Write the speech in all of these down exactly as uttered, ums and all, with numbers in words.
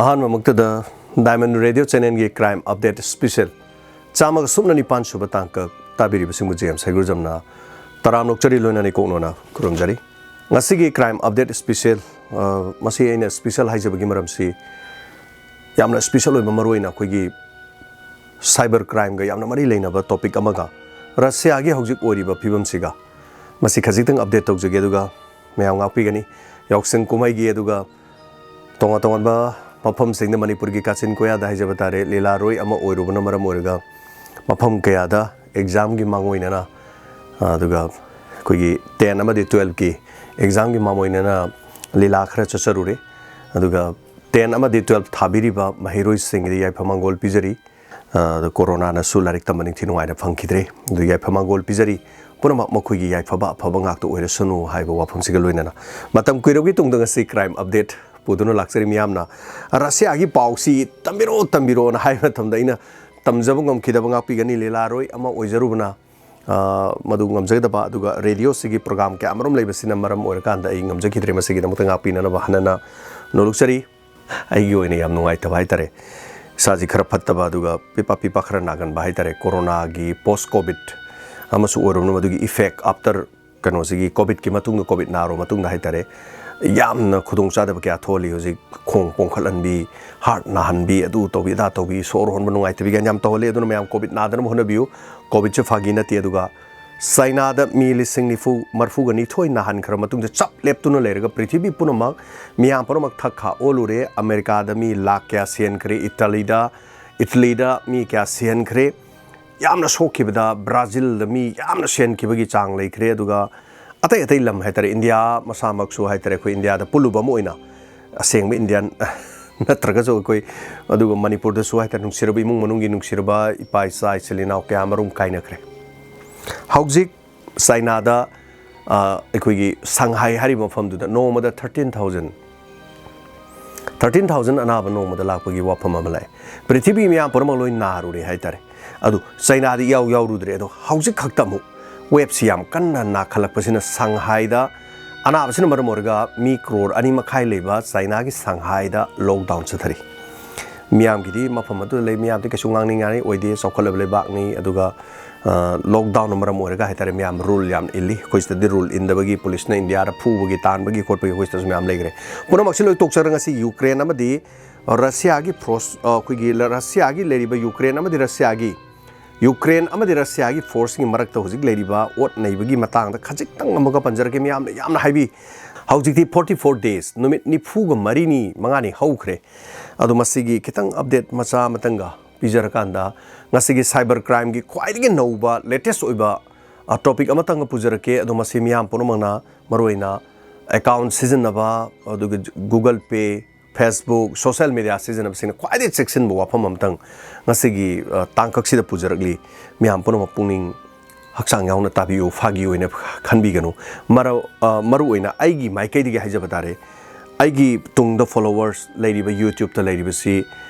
ꯑꯍꯥꯟꯕꯃꯛꯇꯗ Diamond Radio Channelꯒꯤ Crime Update Special ꯆꯥꯝꯃꯒ ꯁꯨꯞꯅ ꯅꯤꯄꯥꯟ ꯁꯨꯕ ꯇꯥꯡꯀꯛ ꯇꯥꯕꯤꯔꯤꯕꯁꯤꯡꯕꯨ ꯖꯦꯝꯁ ꯍꯩꯒ꯭ꯔꯨꯖꯝꯅ ꯇꯔꯥꯝꯅ ꯑꯣꯛꯆꯔꯤ, ꯂꯣꯏꯅꯅ ꯏꯀꯣꯛꯅꯣꯅ ꯈꯨꯔꯨꯝꯖꯔꯤ꯫ ꯉꯁꯤꯒꯤ Crime Update Special, ꯑ, ꯃꯁꯤ ꯑꯩꯅ special ꯍꯥꯏꯖꯕꯒꯤ ꯃꯔꯝꯁꯤ ꯌꯥꯝꯅ special ꯑꯣꯏꯕ, ꯃꯔꯨꯑꯣꯏꯅ ꯑꯩꯈꯣꯏꯒꯤ cyber crimeꯒ ꯌꯥꯝꯅ ꯃꯔꯤ ꯂꯩꯅꯕ topic ꯑꯃꯒ ꯔꯁꯤꯌꯥꯒꯤ ꯍꯧꯖꯤꯛ ꯑꯣꯏꯔꯤꯕ ꯐꯤꯕꯝꯁꯤꯒ ꯃꯁꯤ ꯈꯖꯤꯛꯇꯪ update ꯇꯧꯖꯒꯦ, ꯑꯗꯨꯒ ꯃꯌꯥꯝ ꯉꯥꯛꯄꯤꯒꯅꯤ꯫ ꯌꯥꯎꯁꯪ ꯀꯨꯝꯍꯩꯒꯤ ꯑꯗꯨꯒ ꯇꯣꯉꯥꯟ ꯇꯣꯉꯥꯟꯕ ꯃꯐꯝꯁꯤꯡꯗ, ꯃꯅꯤꯄꯨꯔꯒꯤ ꯀꯥꯆꯤꯟ ꯀꯣꯌꯥꯗ ꯍꯥꯏꯖꯕ ꯇꯥꯔꯦ, ꯂꯤꯂꯥꯔꯣꯏ ꯑꯃ ꯑꯣꯏꯔꯨꯕꯅ ꯃꯔꯝ ꯑꯣꯏꯔꯒ ꯃꯐꯝ ꯀꯌꯥꯗ examꯒꯤ ꯃꯥꯡꯑꯣꯏꯅꯅ, ꯑꯗꯨꯒ ꯑꯩꯈꯣꯏꯒꯤ ten ꯑꯃꯗꯤ twelveꯀꯤ examꯒꯤ ꯃꯥꯡꯑꯣꯏꯅꯅ ꯂꯤꯂꯥ ꯈꯔ ꯆꯠꯆꯔꯨꯔꯦ꯫ ꯑꯗꯨꯒ ten ꯑꯃꯗꯤ twelve ꯊꯥꯕꯤꯔꯤꯕ ꯃꯍꯩꯔꯣꯏꯁꯤꯡꯒꯤꯗꯤ ꯌꯥꯏꯐ ꯃꯪꯒꯣꯜ ꯄꯤꯖꯔꯤ꯫ ꯑ, ꯀꯣꯔꯣꯅꯥꯅꯁꯨ ꯂꯥꯏꯔꯤꯛ ꯇꯝꯕ ꯅꯤꯡꯊꯤ ꯅꯨꯡꯉꯥꯏꯅ ꯐꯪꯈꯤꯗ꯭ꯔꯦ꯫ ꯑꯗꯨ ꯌꯥꯏꯐ ꯃꯪꯒꯣꯜ ꯄꯤꯖꯔꯤ꯫ ꯄꯨꯝꯅꯃꯛ ꯃꯈꯣꯏꯒꯤ ꯌꯥꯏꯐꯕ ꯑꯐꯕ ꯉꯥꯛꯇ ꯑꯣꯏꯔꯁꯅꯨ ꯍꯥꯏꯕ ꯋꯥꯐꯝꯁꯤꯒ ꯂꯣꯏꯅꯅ, ꯃꯇꯝ ꯀꯨꯏꯔꯕꯒꯤ ꯇꯨꯡꯗ ꯉꯁꯤ crime update ꯄꯨꯗꯨꯅ ꯂꯥꯛꯆꯔꯤ ꯃꯤꯌꯥꯝꯅ꯫ ꯔꯁꯤꯌꯥꯒꯤ ꯄꯥꯎꯁꯤ ꯇꯝꯕꯤꯔꯛꯑꯣ, ꯇꯝꯕꯤꯔꯛꯑꯣꯅ ꯍꯥꯏꯕ ꯃꯇꯝꯗ ꯑꯩꯅ ꯇꯝꯖꯕ ꯉꯝꯈꯤꯗꯕ ꯉꯥꯛꯄꯤꯒꯅꯤ꯫ ꯂꯤꯂꯥꯔꯣꯏ ꯑꯃ ꯑꯣꯏꯖꯔꯨꯕꯅ, ꯑ, ꯃꯗꯨ ꯉꯝꯖꯒꯗꯕ, ꯑꯗꯨꯒ radioꯁꯤꯒꯤ program ꯀꯌꯥ ꯑꯃꯔꯣꯝ ꯂꯩꯕꯁꯤꯅ ꯃꯔꯝ ꯑꯣꯏꯔꯀꯥꯟꯗ ꯑꯩ ꯉꯝꯖꯈꯤꯗ꯭ꯔꯦ꯫ ꯃꯁꯤꯒꯤꯗꯃꯛꯇ ꯉꯥꯛꯄꯤꯅꯅꯕ ꯍꯟꯅ ꯅꯣꯂꯨꯛꯆꯔꯤ꯫ ꯑꯩꯒꯤ ꯑꯣꯏꯅ ꯌꯥꯝ ꯅꯨꯡꯉꯥꯏꯇꯕ ꯍꯥꯏꯇꯥꯔꯦ, ꯏꯁꯥꯁꯤ ꯈꯔ ꯐꯠꯇꯕ, ꯑꯗꯨꯒ ꯄꯤꯄꯥ ꯄꯤꯄꯥ ꯈꯔ ꯅꯥꯒꯟꯕ ꯍꯥꯏꯇꯥꯔꯦ꯫ ꯀꯣꯔꯣꯅꯥꯒꯤ post COVID ꯑꯃꯁꯨ ꯑꯣꯏꯔꯨꯕꯅ, ꯃꯗꯨꯒꯤ effect after ꯀꯩꯅꯣꯁꯤꯒꯤ, COVIDꯀꯤ ꯃꯇꯨꯡꯗ, COVID ꯅꯥꯔꯕ ꯃꯇꯨꯡꯗ ꯍꯥꯏꯇꯥꯔꯦ, ꯌꯥꯝꯅ ꯈꯨꯗꯣꯡꯆꯥꯗꯕ ꯀꯌꯥ ꯊꯣꯛꯍꯜꯂꯤ꯫ ꯍꯧꯖꯤꯛ ꯈꯣꯡ ꯄꯣꯡꯈꯠꯍꯟꯕꯤ, heart ꯅꯥꯍꯟꯕꯤ, ꯑꯗꯨ ꯇꯧꯕꯤ, ꯑꯗꯥ ꯇꯧꯕꯤ, ꯁꯣꯔ ꯍꯣꯟꯕ ꯅꯨꯡꯉꯥꯏꯇꯕꯤ ꯀꯥꯏꯅ ꯌꯥꯝ ꯇꯧꯍꯜꯂꯤ꯫ ꯑꯗꯨꯅ ꯃꯌꯥꯝ COVID ꯅꯥꯗꯅꯕ ꯍꯣꯠꯅꯕꯤꯌꯨ꯫ COVIDꯁꯦ ꯐꯥꯒꯤ ꯅꯠꯇꯦ꯫ ꯑꯗꯨꯒ ꯆꯥꯏꯅꯥꯗ ꯃꯤ ꯂꯤꯁꯤꯡ ꯅꯤꯐꯨ, ꯃꯔꯤꯐꯨꯒ ꯅꯤꯊꯣꯏ ꯅꯥꯍꯟꯈ꯭ꯔ ꯃꯇꯨꯡꯗ, ꯆꯞ ꯂꯦꯞꯇꯨꯅ ꯂꯩꯔꯒ ꯄ꯭ꯔꯤꯊꯤꯕꯤ ꯄꯨꯝꯅꯃꯛ, ꯃꯤꯌꯥꯝ ꯄꯨꯝꯅꯃꯛ ꯊꯛ ꯈꯥ ꯑꯣꯜꯂꯨꯔꯦ꯫ ꯑꯃꯦꯔꯤꯀꯥꯗ ꯃꯤ ꯂꯥꯈ ꯀꯌꯥ ꯁꯤꯍꯟꯈ꯭ꯔꯦ, ꯏꯇꯥꯂꯤꯗ, ꯏꯇꯂꯤꯗ ꯃꯤ ꯀꯌꯥ ꯁꯤꯍꯟꯈ꯭ꯔꯦ꯫ ꯌꯥꯝꯅ ꯁꯣꯛꯈꯤꯕꯗ ꯕ꯭ꯔꯥꯖꯤꯜꯗ ꯃꯤ ꯌꯥꯝꯅ ꯁꯤꯍꯟꯈꯤꯕꯒꯤ ꯆꯥꯡ ꯂꯩꯈ꯭ꯔꯦ꯫ ꯑꯗꯨꯒ ꯑꯇꯩ ꯑꯇꯩ ꯂꯝ ꯍꯥꯏꯇꯥꯔꯦ, ꯏꯟꯗꯤꯌꯥ ꯃꯁꯥꯃꯛꯁꯨ ꯍꯥꯏꯇꯥꯔꯦ, ꯑꯩꯈꯣꯏ ꯏꯟꯗꯤꯌꯥꯗ ꯄꯨꯜꯂꯨꯕ ꯑꯃ ꯑꯣꯏꯅ, ꯑꯁꯦꯡꯕ ꯏꯟꯗꯤꯌꯥꯟ ꯅꯠꯇ꯭ꯔꯒꯁꯨ ꯑꯩꯈꯣꯏ, ꯑꯗꯨꯒ ꯃꯅꯤꯄꯨꯔꯗꯁꯨ ꯍꯥꯏꯇꯥꯔꯦ, ꯅꯨꯡꯁꯤꯔꯕ ꯏꯃꯨꯡ ꯃꯅꯨꯡꯒꯤ ꯅꯨꯡꯁꯤꯔꯕ ꯏꯄꯥ ꯏꯆꯥ ꯏꯆꯤꯜ ꯏꯅꯥꯎ ꯀꯌꯥ ꯑꯃꯔꯣꯝ ꯀꯥꯏꯅꯈ꯭ꯔꯦ꯫ ꯍꯧꯖꯤꯛ ꯆꯥꯏꯅꯥꯗ, ꯑ, ꯑꯩꯈꯣꯏꯒꯤ ꯁꯪꯍꯥꯏ ꯍꯥꯏꯔꯤꯕ ꯃꯐꯝꯗꯨꯗ ꯅꯣꯡꯃꯗ thirteen thousand, thirteen thousand ꯑꯅꯥꯕ ꯅꯣꯡꯃꯗ ꯂꯥꯛꯄꯒꯤ ꯋꯥꯐꯝ ꯑꯃ ꯂꯥꯛꯑꯦ꯫ ꯄ꯭ꯔꯤꯊꯤꯕꯤ ꯃꯤꯌꯥꯝ ꯄꯨꯝꯅꯃꯛ ꯂꯣꯏ ꯅꯥꯔꯨꯔꯦ ꯍꯥꯏꯇꯥꯔꯦ꯫ ꯑꯗꯨ ꯆꯥꯏꯅꯥꯗꯤ ꯏꯌꯥꯎ ꯌꯥꯎꯔꯨꯗ꯭ꯔꯦ꯫ ꯑꯗꯣ ꯍꯧꯖꯤꯛ ꯈꯛꯇ ꯑꯃꯨꯛ waveꯁꯤ ꯌꯥꯝ ꯀꯟꯅ ꯅꯥꯈꯠꯂꯛꯄꯁꯤꯅ ꯁꯪꯍꯥꯏꯗ ꯑꯅꯥꯕꯁꯤꯅ ꯃꯔꯝ ꯑꯣꯏꯔꯒ ꯃꯤ ꯀ꯭ꯔꯣꯔ ꯑꯅꯤ ꯃꯈꯥꯏ ꯂꯩꯕ ꯆꯥꯏꯅꯥꯒꯤ ꯁꯪꯍꯥꯏꯗ ꯂꯣꯛꯗꯥꯎꯟ ꯆꯠꯊꯔꯤ꯫ ꯃꯤꯌꯥꯝꯒꯤꯗꯤ ꯃꯐꯝ ꯑꯗꯨꯗ ꯂꯩ, ꯃꯤꯌꯥꯝꯗꯤ ꯀꯩꯁꯨ ꯉꯥꯡꯅꯤꯡꯉꯥꯏ ꯑꯣꯏꯗꯦ, ꯆꯥꯎꯈꯠꯂꯕ ꯂꯩꯕꯥꯛꯅꯤ꯫ ꯑꯗꯨꯒ ꯂꯣꯛꯗꯥꯎꯟꯅ ꯃꯔꯝ ꯑꯣꯏꯔꯒ ꯍꯥꯏꯇꯥꯔꯦ, ꯃꯌꯥꯝ ꯔꯨꯜ ꯌꯥꯝ ꯏꯜꯂꯤ꯫ ꯑꯩꯈꯣꯏ ꯁꯤꯗꯗꯤ ꯔꯨꯜ ꯏꯟꯗꯕꯒꯤ ꯄꯨꯂꯤꯁꯅ ꯏꯟꯗꯤꯌꯥꯗ ꯐꯨꯕꯒꯤ, ꯇꯥꯟꯕꯒꯤ ꯈꯣꯠꯄꯒꯤ ꯑꯩꯈꯣꯏ ꯁꯤꯗꯁꯨ ꯃꯌꯥꯝ ꯂꯩꯈ꯭ꯔꯦ꯫ ꯄꯨꯝꯅꯃꯛꯁꯤ ꯂꯣꯏ ꯇꯣꯛꯆꯔꯒ ꯉꯁꯤ ꯌꯨꯀ꯭ꯔꯦꯟ ꯑꯃꯗꯤ ꯔꯁꯤꯌꯥꯒꯤ ꯐꯣꯔꯁ, ꯑ, ꯑꯩꯈꯣꯏꯒꯤ ꯔꯁꯤꯌꯥꯒꯤ ꯂꯩꯔꯤꯕ ꯌꯨꯀ꯭ꯔꯦꯟ ꯑꯃꯗꯤ ꯔꯁꯤꯌꯥꯒꯤ, ꯌꯨꯀ꯭ꯔꯦꯟ ꯑꯃꯗꯤ ꯔꯁꯤꯌꯥꯒꯤ ꯐꯣꯔꯁꯀꯤ ꯃꯔꯛꯇ ꯍꯧꯖꯤꯛ ꯂꯩꯔꯤꯕ ꯑꯣꯠ ꯅꯩꯕꯒꯤ ꯃꯇꯥꯡꯗ ꯈꯖꯤꯛꯇꯪ ꯑꯃꯨꯛꯀ ꯄꯟꯖꯔꯛꯀꯦ꯫ ꯃꯤꯌꯥꯝꯅ ꯌꯥꯝꯅ ꯍꯥꯏꯕꯤ, ꯍꯧꯖꯤꯛꯇꯤ forty four days, ꯅꯨꯃꯤꯠ ꯅꯤꯐꯨꯒ ꯃꯔꯤꯅꯤ, ꯃꯉꯥꯅꯤ ꯍꯧꯈ꯭ꯔꯦ꯫ ꯑꯗꯣ ꯃꯁꯤꯒꯤ ꯈꯤꯇꯪ ꯑꯞꯗꯦꯠ ꯃꯆꯥ ꯑꯃꯇꯪꯒ ꯄꯤꯖꯔꯀꯥꯟꯗ, ꯉꯁꯤꯒꯤ ꯁꯥꯏꯕꯔ ꯀ꯭ꯔꯥꯏꯝꯒꯤ ꯈ꯭ꯋꯥꯏꯗꯒꯤ ꯅꯧꯕ, ꯂꯦꯇꯦꯁ ꯑꯣꯏꯕ, ꯑ, ꯇꯣꯄꯤꯛ ꯑꯃꯇꯪꯒ ꯄꯨꯖꯔꯛꯀꯦ꯫ ꯑꯗꯣ ꯃꯁꯤ ꯃꯤꯌꯥꯝ ꯄꯨꯝꯅꯃꯛꯅ ꯃꯔꯨꯑꯣꯏꯅ ꯑꯦꯀꯥꯎꯟ ꯁꯤꯖꯤꯟꯅꯕ, ꯑꯗꯨꯒ Google Pay, Facebook, social media ꯁꯤꯖꯤꯟꯅꯕꯁꯤꯡꯅ ꯈ꯭ꯋꯥꯏꯗꯒꯤ ꯆꯦꯛꯁꯤꯟꯕ ꯋꯥꯐꯝ ꯑꯃꯇꯪ ꯉꯁꯤꯒꯤ, ꯑ, ꯇꯥꯡꯀꯛꯁꯤꯗ ꯄꯨꯖꯔꯛꯂꯤ꯫ ꯃꯤꯌꯥꯝ ꯄꯨꯝꯅꯃꯛ ꯄꯨꯛꯅꯤꯡ ꯍꯛꯆꯥꯡ ꯌꯥꯎꯅ ꯇꯥꯕꯤꯌꯨ, ꯐꯥꯒꯤ ꯑꯣꯏꯅ ꯈꯟꯕꯤꯒꯅꯨ꯫ ꯃꯔ-, ꯑ, ꯃꯔꯨ ꯑꯣꯏꯅ ꯑꯩꯒꯤ ꯃꯥꯏꯀꯩꯗꯒꯤ ꯍꯥꯏꯖꯕ ꯇꯥꯔꯦ, ꯑꯩꯒꯤ ꯇꯨꯡꯗ ꯐꯣꯂꯣꯋꯔꯁ ꯂꯩꯔꯤꯕ, YouTube-ꯇ ꯂꯩꯔꯤꯕꯁꯤ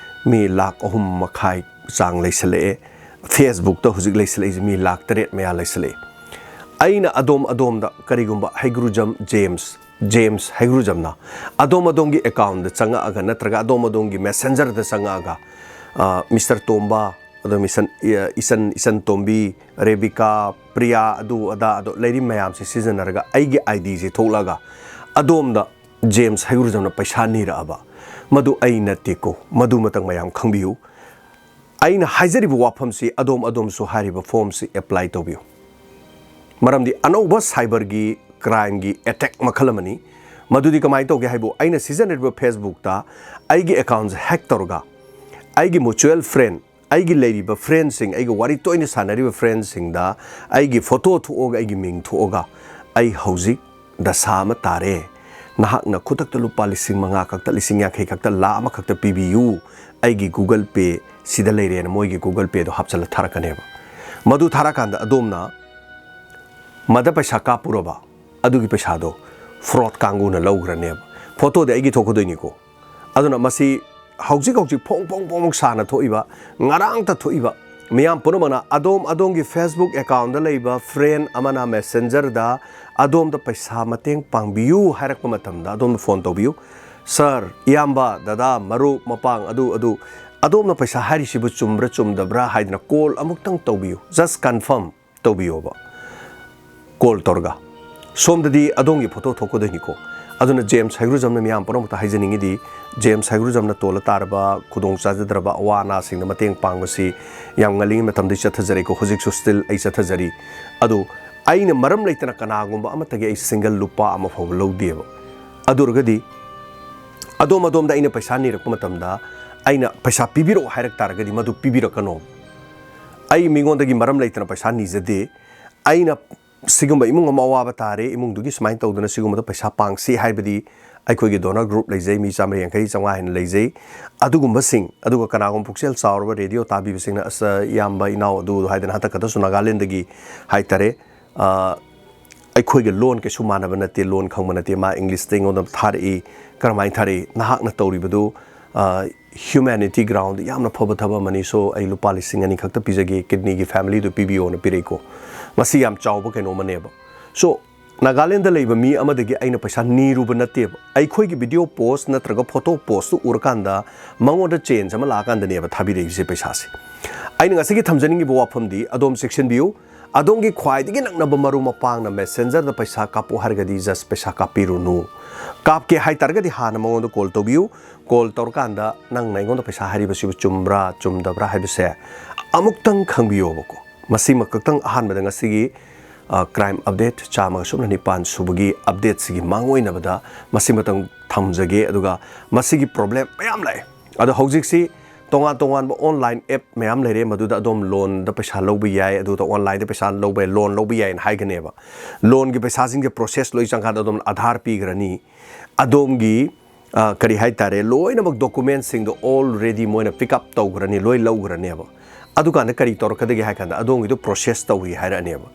ꯃꯤ ꯂꯥꯈ ꯑꯍꯨꯝ ꯃꯈꯥꯏ ꯆꯥꯡ ꯂꯩꯁꯜꯂꯛꯑꯦ꯫ Facebook-ꯇ ꯍꯧꯖꯤꯛ ꯂꯩꯁꯜꯂꯛꯏꯁꯤ ꯃꯤ ꯂꯥꯈ ꯇꯔꯦꯠ ꯃꯌꯥ ꯂꯩꯁꯜꯂꯛꯑꯦ꯫ ꯑꯩꯅ ꯑꯗꯣꯝ ꯑꯗꯣꯝꯗ ꯀꯔꯤꯒꯨꯝꯕ ꯍꯩꯒ꯭ꯔꯨꯖꯝ ꯖꯦꯝꯁ, ꯖꯦꯝꯁ ꯍꯩꯒ꯭ꯔꯨꯖꯝꯅ ꯑꯗꯣꯝ ꯑꯗꯣꯝꯒꯤ ꯑꯦꯀꯥꯎꯟꯗ ꯆꯪꯉꯛꯑꯒ ꯅꯠꯇ꯭ꯔꯒ ꯑꯗꯣꯝ ꯑꯗꯣꯝꯒꯤ ꯃꯦꯁꯦꯟꯖꯔꯗ ꯆꯪꯉꯛꯑꯒ, ꯑ, ꯃꯤꯁꯇꯔ ꯇꯣꯝꯕ, ꯑꯗꯣ ꯃꯤꯁꯟ-, ꯏ-, ꯏꯆꯟ, ꯏꯆꯟ ꯇꯣꯝꯕꯤ, ꯔꯦꯕꯤꯀꯥ, ꯄ꯭ꯔꯤꯌꯥ, ꯑꯗꯨ ꯑꯗꯥ, ꯑꯗꯣ ꯂꯩꯔꯤ ꯃꯌꯥꯝꯁꯦ ꯁꯤꯖꯤꯟꯅꯔꯒ ꯑꯩꯒꯤ ꯑꯥꯏ-ꯗꯤꯁꯦ ꯊꯣꯛꯂꯛꯑꯒ ꯑꯗꯣꯝꯗ ꯖꯦꯝꯁ ꯍꯩꯒ꯭ꯔꯨꯖꯝꯅ ꯄꯩꯁꯥ ꯅꯤꯔꯛꯑꯕ, ꯃꯗꯨ ꯑꯩ ꯅꯠꯇꯦꯀꯣ꯫ ꯃꯗꯨꯃꯇꯪ ꯃꯌꯥꯝ ꯈꯪꯕꯤꯌꯨ꯫ ꯑꯩꯅ ꯍꯥꯏꯖꯔꯤꯕ ꯋꯥꯐꯝꯁꯤ ꯑꯗꯣꯝ ꯑꯗꯣꯝꯁꯨ ꯍꯥꯏꯔꯤꯕ ꯐꯣꯔꯝꯁꯤ ꯑꯦꯄ꯭ꯂꯥꯏ ꯇꯧꯕꯤꯌꯨ꯫ ꯃꯔꯝꯗꯤ ꯑꯅꯧꯕ ꯁꯥꯏꯕꯔꯒꯤ ꯀ꯭ꯔꯥꯏꯝꯒꯤ ꯑꯦꯇꯦꯛ ꯃꯈꯜ ꯑꯃꯅꯤ꯫ ꯃꯗꯨꯗꯤ ꯀꯃꯥꯏꯅ ꯇꯧꯒꯦ ꯍꯥꯏꯕꯨ, ꯑꯩꯅ ꯁꯤꯖꯤꯟꯅꯔꯤꯕ Facebook-ꯇ ꯑꯩꯒꯤ ꯑꯦꯀꯥꯎꯟꯁꯦ ꯍꯦꯛ ꯇꯧꯔꯒ ꯑꯩꯒꯤ mutual friend, ꯑꯩꯒꯤ ꯂꯩꯔꯤꯕ ꯐ꯭ꯔꯦꯟꯁꯤꯡ, ꯑꯩꯒ ꯋꯥꯔꯤ ꯇꯣꯏꯅ ꯁꯥꯟꯅꯔꯤꯕ ꯐ꯭ꯔꯦꯟꯁꯤꯡꯗ ꯑꯩꯒꯤ ꯐꯣꯇꯣ ꯊꯣꯛꯑꯒ, ꯑꯩꯒꯤ ꯃꯤꯡ ꯊꯣꯛꯑꯒ, "ꯑꯩ ꯍꯧꯖꯤꯛ ꯗꯁꯥ ꯑꯃ ꯇꯥꯔꯦ, ꯅꯍꯥꯛꯅ ꯈꯨꯗꯛꯇ ꯂꯨꯄꯥ ꯂꯤꯁꯤꯡ ꯃꯉꯥ ꯈꯛꯇ, ꯂꯤꯁꯤꯡ ꯌꯥꯡꯈꯩ ꯈꯛꯇ, ꯂꯥꯈ ꯑꯃꯈꯛꯇ ꯄꯤꯕꯤꯌꯨ, ꯑꯩꯒꯤ Google Pay ꯁꯤꯗ ꯂꯩꯔꯦꯅ" ꯃꯣꯏꯒꯤ Google Pay-ꯗꯣ ꯍꯥꯞꯆꯜꯂ ꯊꯥꯔꯛꯀꯅꯦꯕ꯫ ꯃꯗꯨ ꯊꯥꯔꯀꯥꯟꯗ ꯑꯗꯣꯝꯅ ꯃꯗ ꯄꯩꯁꯥ ꯀꯥꯞꯄꯨꯔꯕ, ꯑꯗꯨꯒꯤ ꯄꯩꯁꯥꯗꯣ ꯐ꯭ꯔꯣꯗ ꯀꯥꯡꯕꯨꯅ ꯂꯧꯈ꯭ꯔꯅꯦꯕ꯫ ꯐꯣꯇꯣꯗꯤ ꯑꯩꯒꯤ ꯊꯣꯛꯀꯗꯣꯏꯅꯤꯀꯣ꯫ ꯑꯗꯨꯅ ꯃꯁꯤ ꯍꯧꯖꯤꯛ ꯍꯧꯖꯤꯛ ꯐꯣꯡ ꯐꯣꯡ ꯐꯣꯡ ꯐꯣꯡ ꯁꯥꯅ ꯊꯣꯛꯏꯕ, ꯉꯔꯥꯡꯇ ꯊꯣꯛꯏꯕ ꯃꯤꯌꯥꯝ ꯄꯨꯝꯅꯃꯛꯅ ꯑꯗꯣꯝ ꯑꯗꯣꯝꯒꯤ Facebook account ꯗ ꯂꯩꯕ friend ꯑꯃꯅ Messenger ꯗ ꯑꯗꯣꯝꯗ ꯄꯩꯁꯥ ꯃꯇꯦꯡ ꯄꯥꯡꯕꯤꯌꯨ ꯍꯥꯏꯔꯛꯄ ꯃꯇꯝꯗ ꯑꯗꯣꯝꯅ phone ꯇꯧꯕꯤꯌꯨ꯫ "Sir, ꯏꯌꯥꯝꯕ, ꯗꯗꯥ, ꯃꯔꯨꯞ, ꯃꯄꯥꯡ, ꯑꯗꯨ, ꯑꯗꯨ, ꯑꯗꯣꯝꯅ ꯄꯩꯁꯥ ꯍꯥꯏꯔꯤꯁꯤꯕꯨ ꯆꯨꯝꯕ꯭ꯔꯥ ꯆꯨꯝꯗꯕ꯭ꯔꯥ?" ꯍꯥꯏꯗꯅ call ꯑꯃꯨꯛꯇꯪ ꯇꯧꯕꯤꯌꯨ꯫ Just confirm ꯇꯧꯕꯤꯌꯣꯕ꯫ Call ꯇꯧꯔꯒ꯫ ꯁꯣꯝꯗꯗꯤ ꯑꯗꯣꯝꯒꯤ photo ꯊꯣꯛꯀꯗꯣꯏꯅꯤꯀꯣ꯫ ꯑꯗꯨꯅ ꯖꯦꯝꯁ ꯍꯩꯒ꯭ꯔꯨꯖꯝꯅ ꯃꯤꯌꯥꯝ ꯄꯨꯝꯅꯃꯛꯇ ꯍꯥꯏꯖꯅꯤꯡꯉꯤꯗꯤ, ꯖꯦꯝꯁ ꯍꯩꯒ꯭ꯔꯨꯖꯝꯅ ꯇꯣꯜꯂ ꯇꯥꯔꯕ ꯈꯨꯗꯣꯡ ꯆꯥꯖꯗ꯭ꯔꯕ ꯑꯋꯥ ꯑꯅꯥꯁꯤꯡꯗ ꯃꯇꯦꯡ ꯄꯥꯡꯕꯁꯤ ꯌꯥꯝ ꯉꯜꯂꯤꯉꯩ ꯃꯇꯝꯗꯒꯤ ꯆꯠꯊꯖꯔꯛꯏꯀꯣ꯫ ꯍꯧꯖꯤꯛꯁꯨ still ꯑꯩ ꯆꯠꯊꯖꯔꯤ꯫ ꯑꯗꯨ ꯑꯩꯅ ꯃꯔꯝ ꯂꯩꯇꯅ ꯀꯅꯥꯒꯨꯝꯕ ꯑꯃꯠꯇꯒꯤ ꯑꯩ single ꯂꯨꯄꯥ ꯑꯃ ꯐꯥꯎꯕ ꯂꯧꯗꯦꯕ꯫ ꯑꯗꯨ ꯑꯣꯏꯔꯒꯗꯤ ꯑꯗꯣꯝ ꯑꯗꯣꯝꯗ ꯑꯩꯅ ꯄꯩꯁꯥ ꯅꯤꯔꯛꯄ ꯃꯇꯝꯗ ꯑꯩꯅ ꯄꯩꯁꯥ ꯄꯤꯕꯤꯔꯛꯑꯣ ꯍꯥꯏꯔꯛ ꯇꯥꯔꯒꯗꯤ ꯃꯗꯨ ꯄꯤꯕꯤꯔꯛꯀꯅꯣ꯫ ꯑꯩ ꯃꯤꯉꯣꯟꯗꯒꯤ ꯃꯔꯝ ꯂꯩꯇꯅ ꯄꯩꯁꯥ ꯅꯤꯖꯗꯦ꯫ ꯑꯩꯅ ꯁꯤꯒꯨꯝꯕ ꯏꯃꯨꯡ ꯑꯃ ꯑꯋꯥꯕ ꯇꯥꯔꯦ, ꯏꯃꯨꯡꯗꯨꯒꯤ ꯁꯨꯃꯥꯏꯅ ꯇꯧꯗꯅ ꯁꯤꯒꯨꯝꯕꯗ ꯄꯩꯁꯥ ꯄꯥꯡꯁꯤ ꯍꯥꯏꯕꯗꯤ ꯑꯩꯈꯣꯏꯒꯤ donor group ꯂꯩꯖꯩ, ꯃꯤ ꯆꯥꯝꯃꯔꯤ ꯌꯥꯡꯈꯩ, ꯆꯥꯝꯃꯉꯥ ꯍꯦꯟꯅ ꯂꯩꯖꯩ꯫ ꯑꯗꯨꯒꯨꯝꯕꯁꯤꯡ, ꯑꯗꯨꯒ ꯀꯅꯥꯒꯨꯝꯕ ꯄꯨꯛꯆꯦꯜ ꯆꯥꯎꯔꯕ radio ꯇꯥꯕꯤꯕꯁꯤꯡꯅ, "ꯑꯁ, ꯏꯌꯥꯝꯕ, ꯏꯅꯥꯎ, ꯑꯗꯨ" ꯍꯥꯏꯗꯅ ꯍꯟꯗꯛ ꯈꯛꯇꯁꯨ ꯅꯥꯒꯥꯂꯦꯟꯗꯒꯤ ꯍꯥꯏꯇꯥꯔꯦ, ꯑ, ꯑꯩꯈꯣꯏꯒ ꯂꯣꯟ ꯀꯩꯁꯨ ꯃꯥꯟꯅꯕ ꯅꯠꯇꯦ, ꯂꯣꯟ ꯈꯪꯕ ꯅꯠꯇꯦ, ꯃꯥ English ꯇ ꯑꯩꯉꯣꯟꯗ ꯊꯥꯔꯛꯏ꯫ ꯀꯔꯝꯍꯥꯏꯅ ꯊꯥꯔꯛꯏ? "ꯅꯍꯥꯛꯅ ꯇꯧꯔꯤꯕꯗꯨ, ꯑ, humanity ground ꯗ ꯌꯥꯝꯅ ꯐꯕ ꯊꯕꯛ ꯑꯃꯅꯤ, so ꯑꯩ ꯂꯨꯄꯥ ꯂꯤꯁꯤꯡ ꯑꯅꯤ ꯈꯛꯇ ꯄꯤꯖꯒꯦ, kidney ꯒꯤ family ꯗꯨ ꯄꯤꯕꯤꯌꯣꯅ" ꯄꯤꯔꯛꯏꯀꯣ꯫ ꯃꯁꯤ ꯌꯥꯝ ꯆꯥꯎꯕ ꯀꯩꯅꯣ ꯑꯃꯅꯦꯕ꯫ So, ꯅꯥꯒꯥꯂꯦꯟꯗ ꯂꯩꯕ ꯃꯤ ꯑꯃꯗꯒꯤ ꯑꯩꯅ ꯄꯩꯁꯥ ꯅꯤꯔꯨꯕ ꯅꯠꯇꯦꯕ꯫ ꯑꯩꯈꯣꯏꯒꯤ video post ꯅꯠꯇ꯭ꯔꯒ photo post ꯇꯨ ꯎꯔꯀꯥꯟꯗ ꯃꯉꯣꯟꯗ change ꯑꯃ ꯂꯥꯛꯑꯀꯥꯟꯗꯅꯦꯕ ꯊꯥꯕꯤꯔꯛꯏꯁꯦ ꯄꯩꯁꯥꯁꯦ꯫ ꯑꯩꯅ ꯉꯁꯤꯒꯤ ꯊꯝꯖꯅꯤꯡꯉꯤꯕ ꯋꯥꯐꯝꯗꯤ, ꯑꯗꯣꯝ ꯆꯦꯛꯁꯤꯟꯕꯤꯌꯨ, ꯑꯗꯣꯝꯒꯤ ꯈ꯭ꯋꯥꯏꯗꯒꯤ ꯅꯛꯅꯕ ꯃꯔꯨꯞ ꯃꯄꯥꯡꯅ Messenger ꯗ ꯄꯩꯁꯥ ꯀꯥꯞꯄꯨ ꯍꯥꯏꯔꯒꯗꯤ just ꯄꯩꯁꯥ ꯀꯥꯞꯄꯤꯔꯨꯅꯨ꯫ ꯀꯥꯞꯀꯦ ꯍꯥꯏ ꯇꯥꯔꯒꯗꯤ ꯍꯥꯟꯅ ꯃꯉꯣꯟꯗ call ꯇꯧꯕꯤꯌꯨ꯫ Call ꯇꯧꯔꯀꯥꯟꯗ ꯅꯪꯅ ꯑꯩꯉꯣꯟꯗ ꯄꯩꯁꯥ ꯍꯥꯏꯔꯤꯕꯁꯤꯕꯨ ꯆꯨꯝꯕ꯭ꯔꯥ ꯆꯨꯝꯗꯕ꯭ꯔꯥ ꯍꯥꯏꯕꯁꯦ ꯑꯃꯨꯛꯇꯪ ꯈꯪꯕꯤꯌꯣꯕꯀꯣ꯫ ꯃꯁꯤꯃ ꯈꯛꯇꯪ ꯑꯍꯥꯟꯕꯗ ꯉꯁꯤꯒꯤ, ꯑ, crime update ꯆꯥꯝꯃꯒ ꯁꯨꯞꯅ ꯅꯤꯄꯥꯟ ꯁꯨꯕꯒꯤ update ꯁꯤꯒꯤ ꯃꯥꯡꯑꯣꯏꯅꯕꯗ ꯃꯁꯤꯃꯇꯪ ꯊꯝꯖꯒꯦ꯫ ꯑꯗꯨꯒ ꯃꯁꯤꯒꯤ problem ꯃꯌꯥꯝ ꯂꯥꯛꯑꯦ꯫ ꯑꯗꯣ ꯍꯧꯖꯤꯛꯁꯤ ꯇꯣꯉꯥꯟ ꯇꯣꯉꯥꯟꯕ online app ꯃꯌꯥꯝ ꯂꯩꯔꯦ, ꯃꯗꯨꯗ ꯑꯗꯣꯝ loan ꯗ ꯄꯩꯁꯥ ꯂꯧꯕ ꯌꯥꯏ, ꯑꯗꯨꯗ online ꯗ ꯄꯩꯁꯥ ꯂꯧꯕ ꯌꯥꯏ, loan ꯂꯧꯕ ꯌꯥꯏꯅ ꯍꯥꯏꯒꯅꯦꯕ꯫ Loan ꯒꯤ ꯄꯩꯁꯥꯁꯤꯡꯁꯦ process ꯂꯣꯏ ꯆꯪꯀꯥꯟꯗ ꯑꯗꯣꯝꯅ ꯑꯙꯥꯔ ꯄꯤꯈ꯭ꯔꯅꯤ, ꯑꯗꯣꯝꯒꯤ, ꯑ, ꯀꯔꯤ ꯍꯥꯏꯇꯥꯔꯦ, ꯂꯣꯏꯅꯃꯛ document ꯁꯤꯡꯗꯣ already ꯃꯣꯏꯅ pick up ꯇꯧꯈ꯭ꯔꯅꯤ, ꯂꯣꯏ ꯂꯧꯈ꯭ꯔꯅꯦꯕ꯫ ꯑꯗꯨꯀꯥꯟꯗ ꯀꯔꯤ ꯇꯧꯔꯛꯀꯗꯒꯦ ꯍꯥꯏ ꯀꯥꯟꯗ ꯑꯗꯣꯝꯒꯤꯗꯣ process ꯇꯧꯔꯤ ꯍꯥꯏꯔꯛꯑꯅꯦꯕ꯫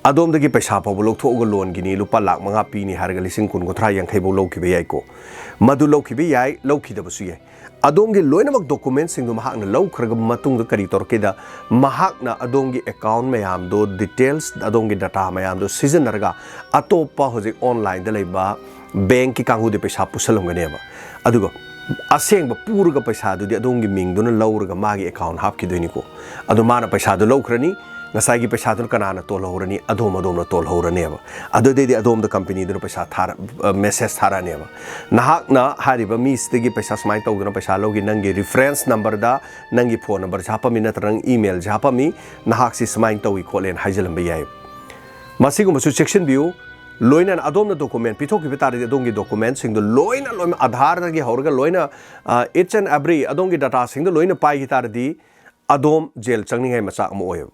ꯑꯗꯣꯝꯗꯒꯤ ꯄꯩꯁꯥ ꯐꯥꯎꯕ ꯂꯧꯊꯣꯛꯑꯒ ꯂꯣꯟꯒꯤꯅꯤ, ꯂꯨꯄꯥ ꯂꯥꯈ ꯃꯉꯥ ꯄꯤꯅꯤ ꯍꯥꯏꯔꯒ ꯂꯤꯁꯤꯡ ꯀꯨꯟ, ꯀꯨꯟꯊ꯭ꯔꯥ, ꯌꯥꯡꯈꯩ ꯐꯥꯎ ꯂꯧꯈꯤꯕ ꯌꯥꯏꯀꯣ꯫ ꯃꯗꯨ ꯂꯧꯈꯤꯕ ꯌꯥꯏ, ꯂꯧꯈꯤꯗꯕꯁꯨ ꯌꯥꯏ꯫ ꯑꯗꯣꯝꯒꯤ ꯂꯣꯏꯅꯃꯛ ꯗꯣꯀꯨꯃꯦꯟꯁꯤꯡꯗꯨ ꯃꯍꯥꯛꯅ ꯂꯧꯈ꯭ꯔꯕ ꯃꯇꯨꯡꯗ ꯀꯔꯤ ꯇꯧꯔꯛꯀꯦꯗ, ꯃꯍꯥꯛꯅ ꯑꯗꯣꯝꯒꯤ ꯑꯦꯀꯥꯎꯟ ꯃꯌꯥꯝꯗꯣ, ꯗꯤꯇꯦꯜꯁ, ꯑꯗꯣꯝꯒꯤ ꯗꯇꯥ ꯃꯌꯥꯝꯗꯣ ꯁꯤꯖꯤꯟꯅꯔꯒ ꯑꯇꯣꯞꯄ ꯍꯧꯖꯤꯛ ꯑꯣꯟꯂꯥꯏꯟꯗ ꯂꯩꯕ ꯕꯦꯡꯛꯀꯤ ꯀꯥꯡꯕꯨꯗꯤ ꯄꯩꯁꯥ ꯄꯨꯁꯜꯂꯝꯒꯅꯦꯕ꯫ ꯑꯗꯨꯒ ꯑꯁꯦꯡꯕ ꯄꯨꯔꯒ ꯄꯩꯁꯥꯗꯨꯗꯤ ꯑꯗꯣꯝꯒꯤ ꯃꯤꯡꯗꯨꯅ ꯂꯧꯔꯒ ꯃꯥꯒꯤ ꯑꯦꯀꯥꯎꯟ ꯍꯥꯞꯈꯤꯗꯣꯏꯅꯤꯀꯣ꯫ ꯑꯗꯣ ꯃꯥꯅ ꯄꯩꯁꯥꯗꯨ ꯂꯧꯈ꯭ꯔꯅꯤ, ꯉꯁꯥꯏꯒꯤ ꯄꯩꯁꯥꯗꯨꯅ ꯀꯅꯥꯅ ꯇꯣꯜꯍꯧꯔꯅꯤ? ꯑꯗꯣꯝ, ꯑꯗꯣꯝꯅ ꯇꯣꯜꯍꯧꯔꯅꯦꯕ꯫ ꯑꯗꯨꯗꯩꯗꯤ ꯑꯗꯣꯝꯗ ꯀꯝꯄꯅꯤꯗꯨꯅ ꯄꯩꯁꯥ ꯊꯥꯔ-, ꯑ, ꯃꯦꯁꯦꯖ ꯊꯥꯔꯛꯑꯅꯦꯕ, "ꯅꯍꯥꯛꯅ ꯍꯥꯏꯔꯤꯕ ꯃꯤꯁꯤꯗꯒꯤ ꯄꯩꯁꯥ ꯁꯨꯃꯥꯏꯅ ꯇꯧꯗꯅ ꯄꯩꯁꯥ ꯂꯧꯈꯤ, ꯅꯪꯒꯤ ꯔꯤꯐꯔꯦꯟꯁ ꯅꯝꯕꯔꯗ, ꯅꯪꯒꯤ ꯐꯣꯟ ꯅꯝꯕꯔꯁꯦ ꯍꯥꯞꯄꯝꯃꯤ ꯅꯠꯇ꯭ꯔꯒ ꯅꯪ ꯏꯃꯦꯜꯁꯦ ꯍꯥꯞꯄꯝꯃꯤ, ꯅꯍꯥꯛꯁꯤ ꯁꯨꯃꯥꯏꯅ ꯇꯧꯏ ꯈꯣꯠꯂꯦꯅ" ꯍꯥꯏꯖꯤꯜꯂꯝꯕ ꯌꯥꯏ꯫ ꯃꯁꯤꯒꯨꯝꯕꯁꯨ ꯆꯦꯛꯁꯤꯟꯕꯤꯌꯨ꯫ ꯂꯣꯏꯅꯅ ꯑꯗꯣꯝꯅ ꯗꯣꯀꯨꯃꯦꯟ ꯄꯤꯊꯣꯛꯈꯤꯕ ꯇꯥꯔꯗꯤ, ꯑꯗꯣꯝꯒꯤ ꯗꯣꯀꯨꯃꯦꯟꯁꯤꯡꯗꯣ ꯂꯣꯏꯅ, ꯂꯣꯏꯅ, ꯑꯙꯥꯔꯗꯒꯤ ꯍꯧꯔꯒ ꯂꯣꯏꯅ, ꯑ, each and every ꯑꯗꯣꯝꯒꯤ ꯗꯇꯥꯁꯤꯡꯗꯣ ꯂꯣꯏꯅ ꯄꯥꯏꯈꯤ ꯇꯥꯔꯗꯤ, ꯑꯗꯣꯝ ꯖꯦꯜ ꯆꯪꯅꯤꯡꯉꯥꯏ ꯃꯆꯥꯛ ꯑꯃ ꯑꯣꯏꯌꯦꯕ꯫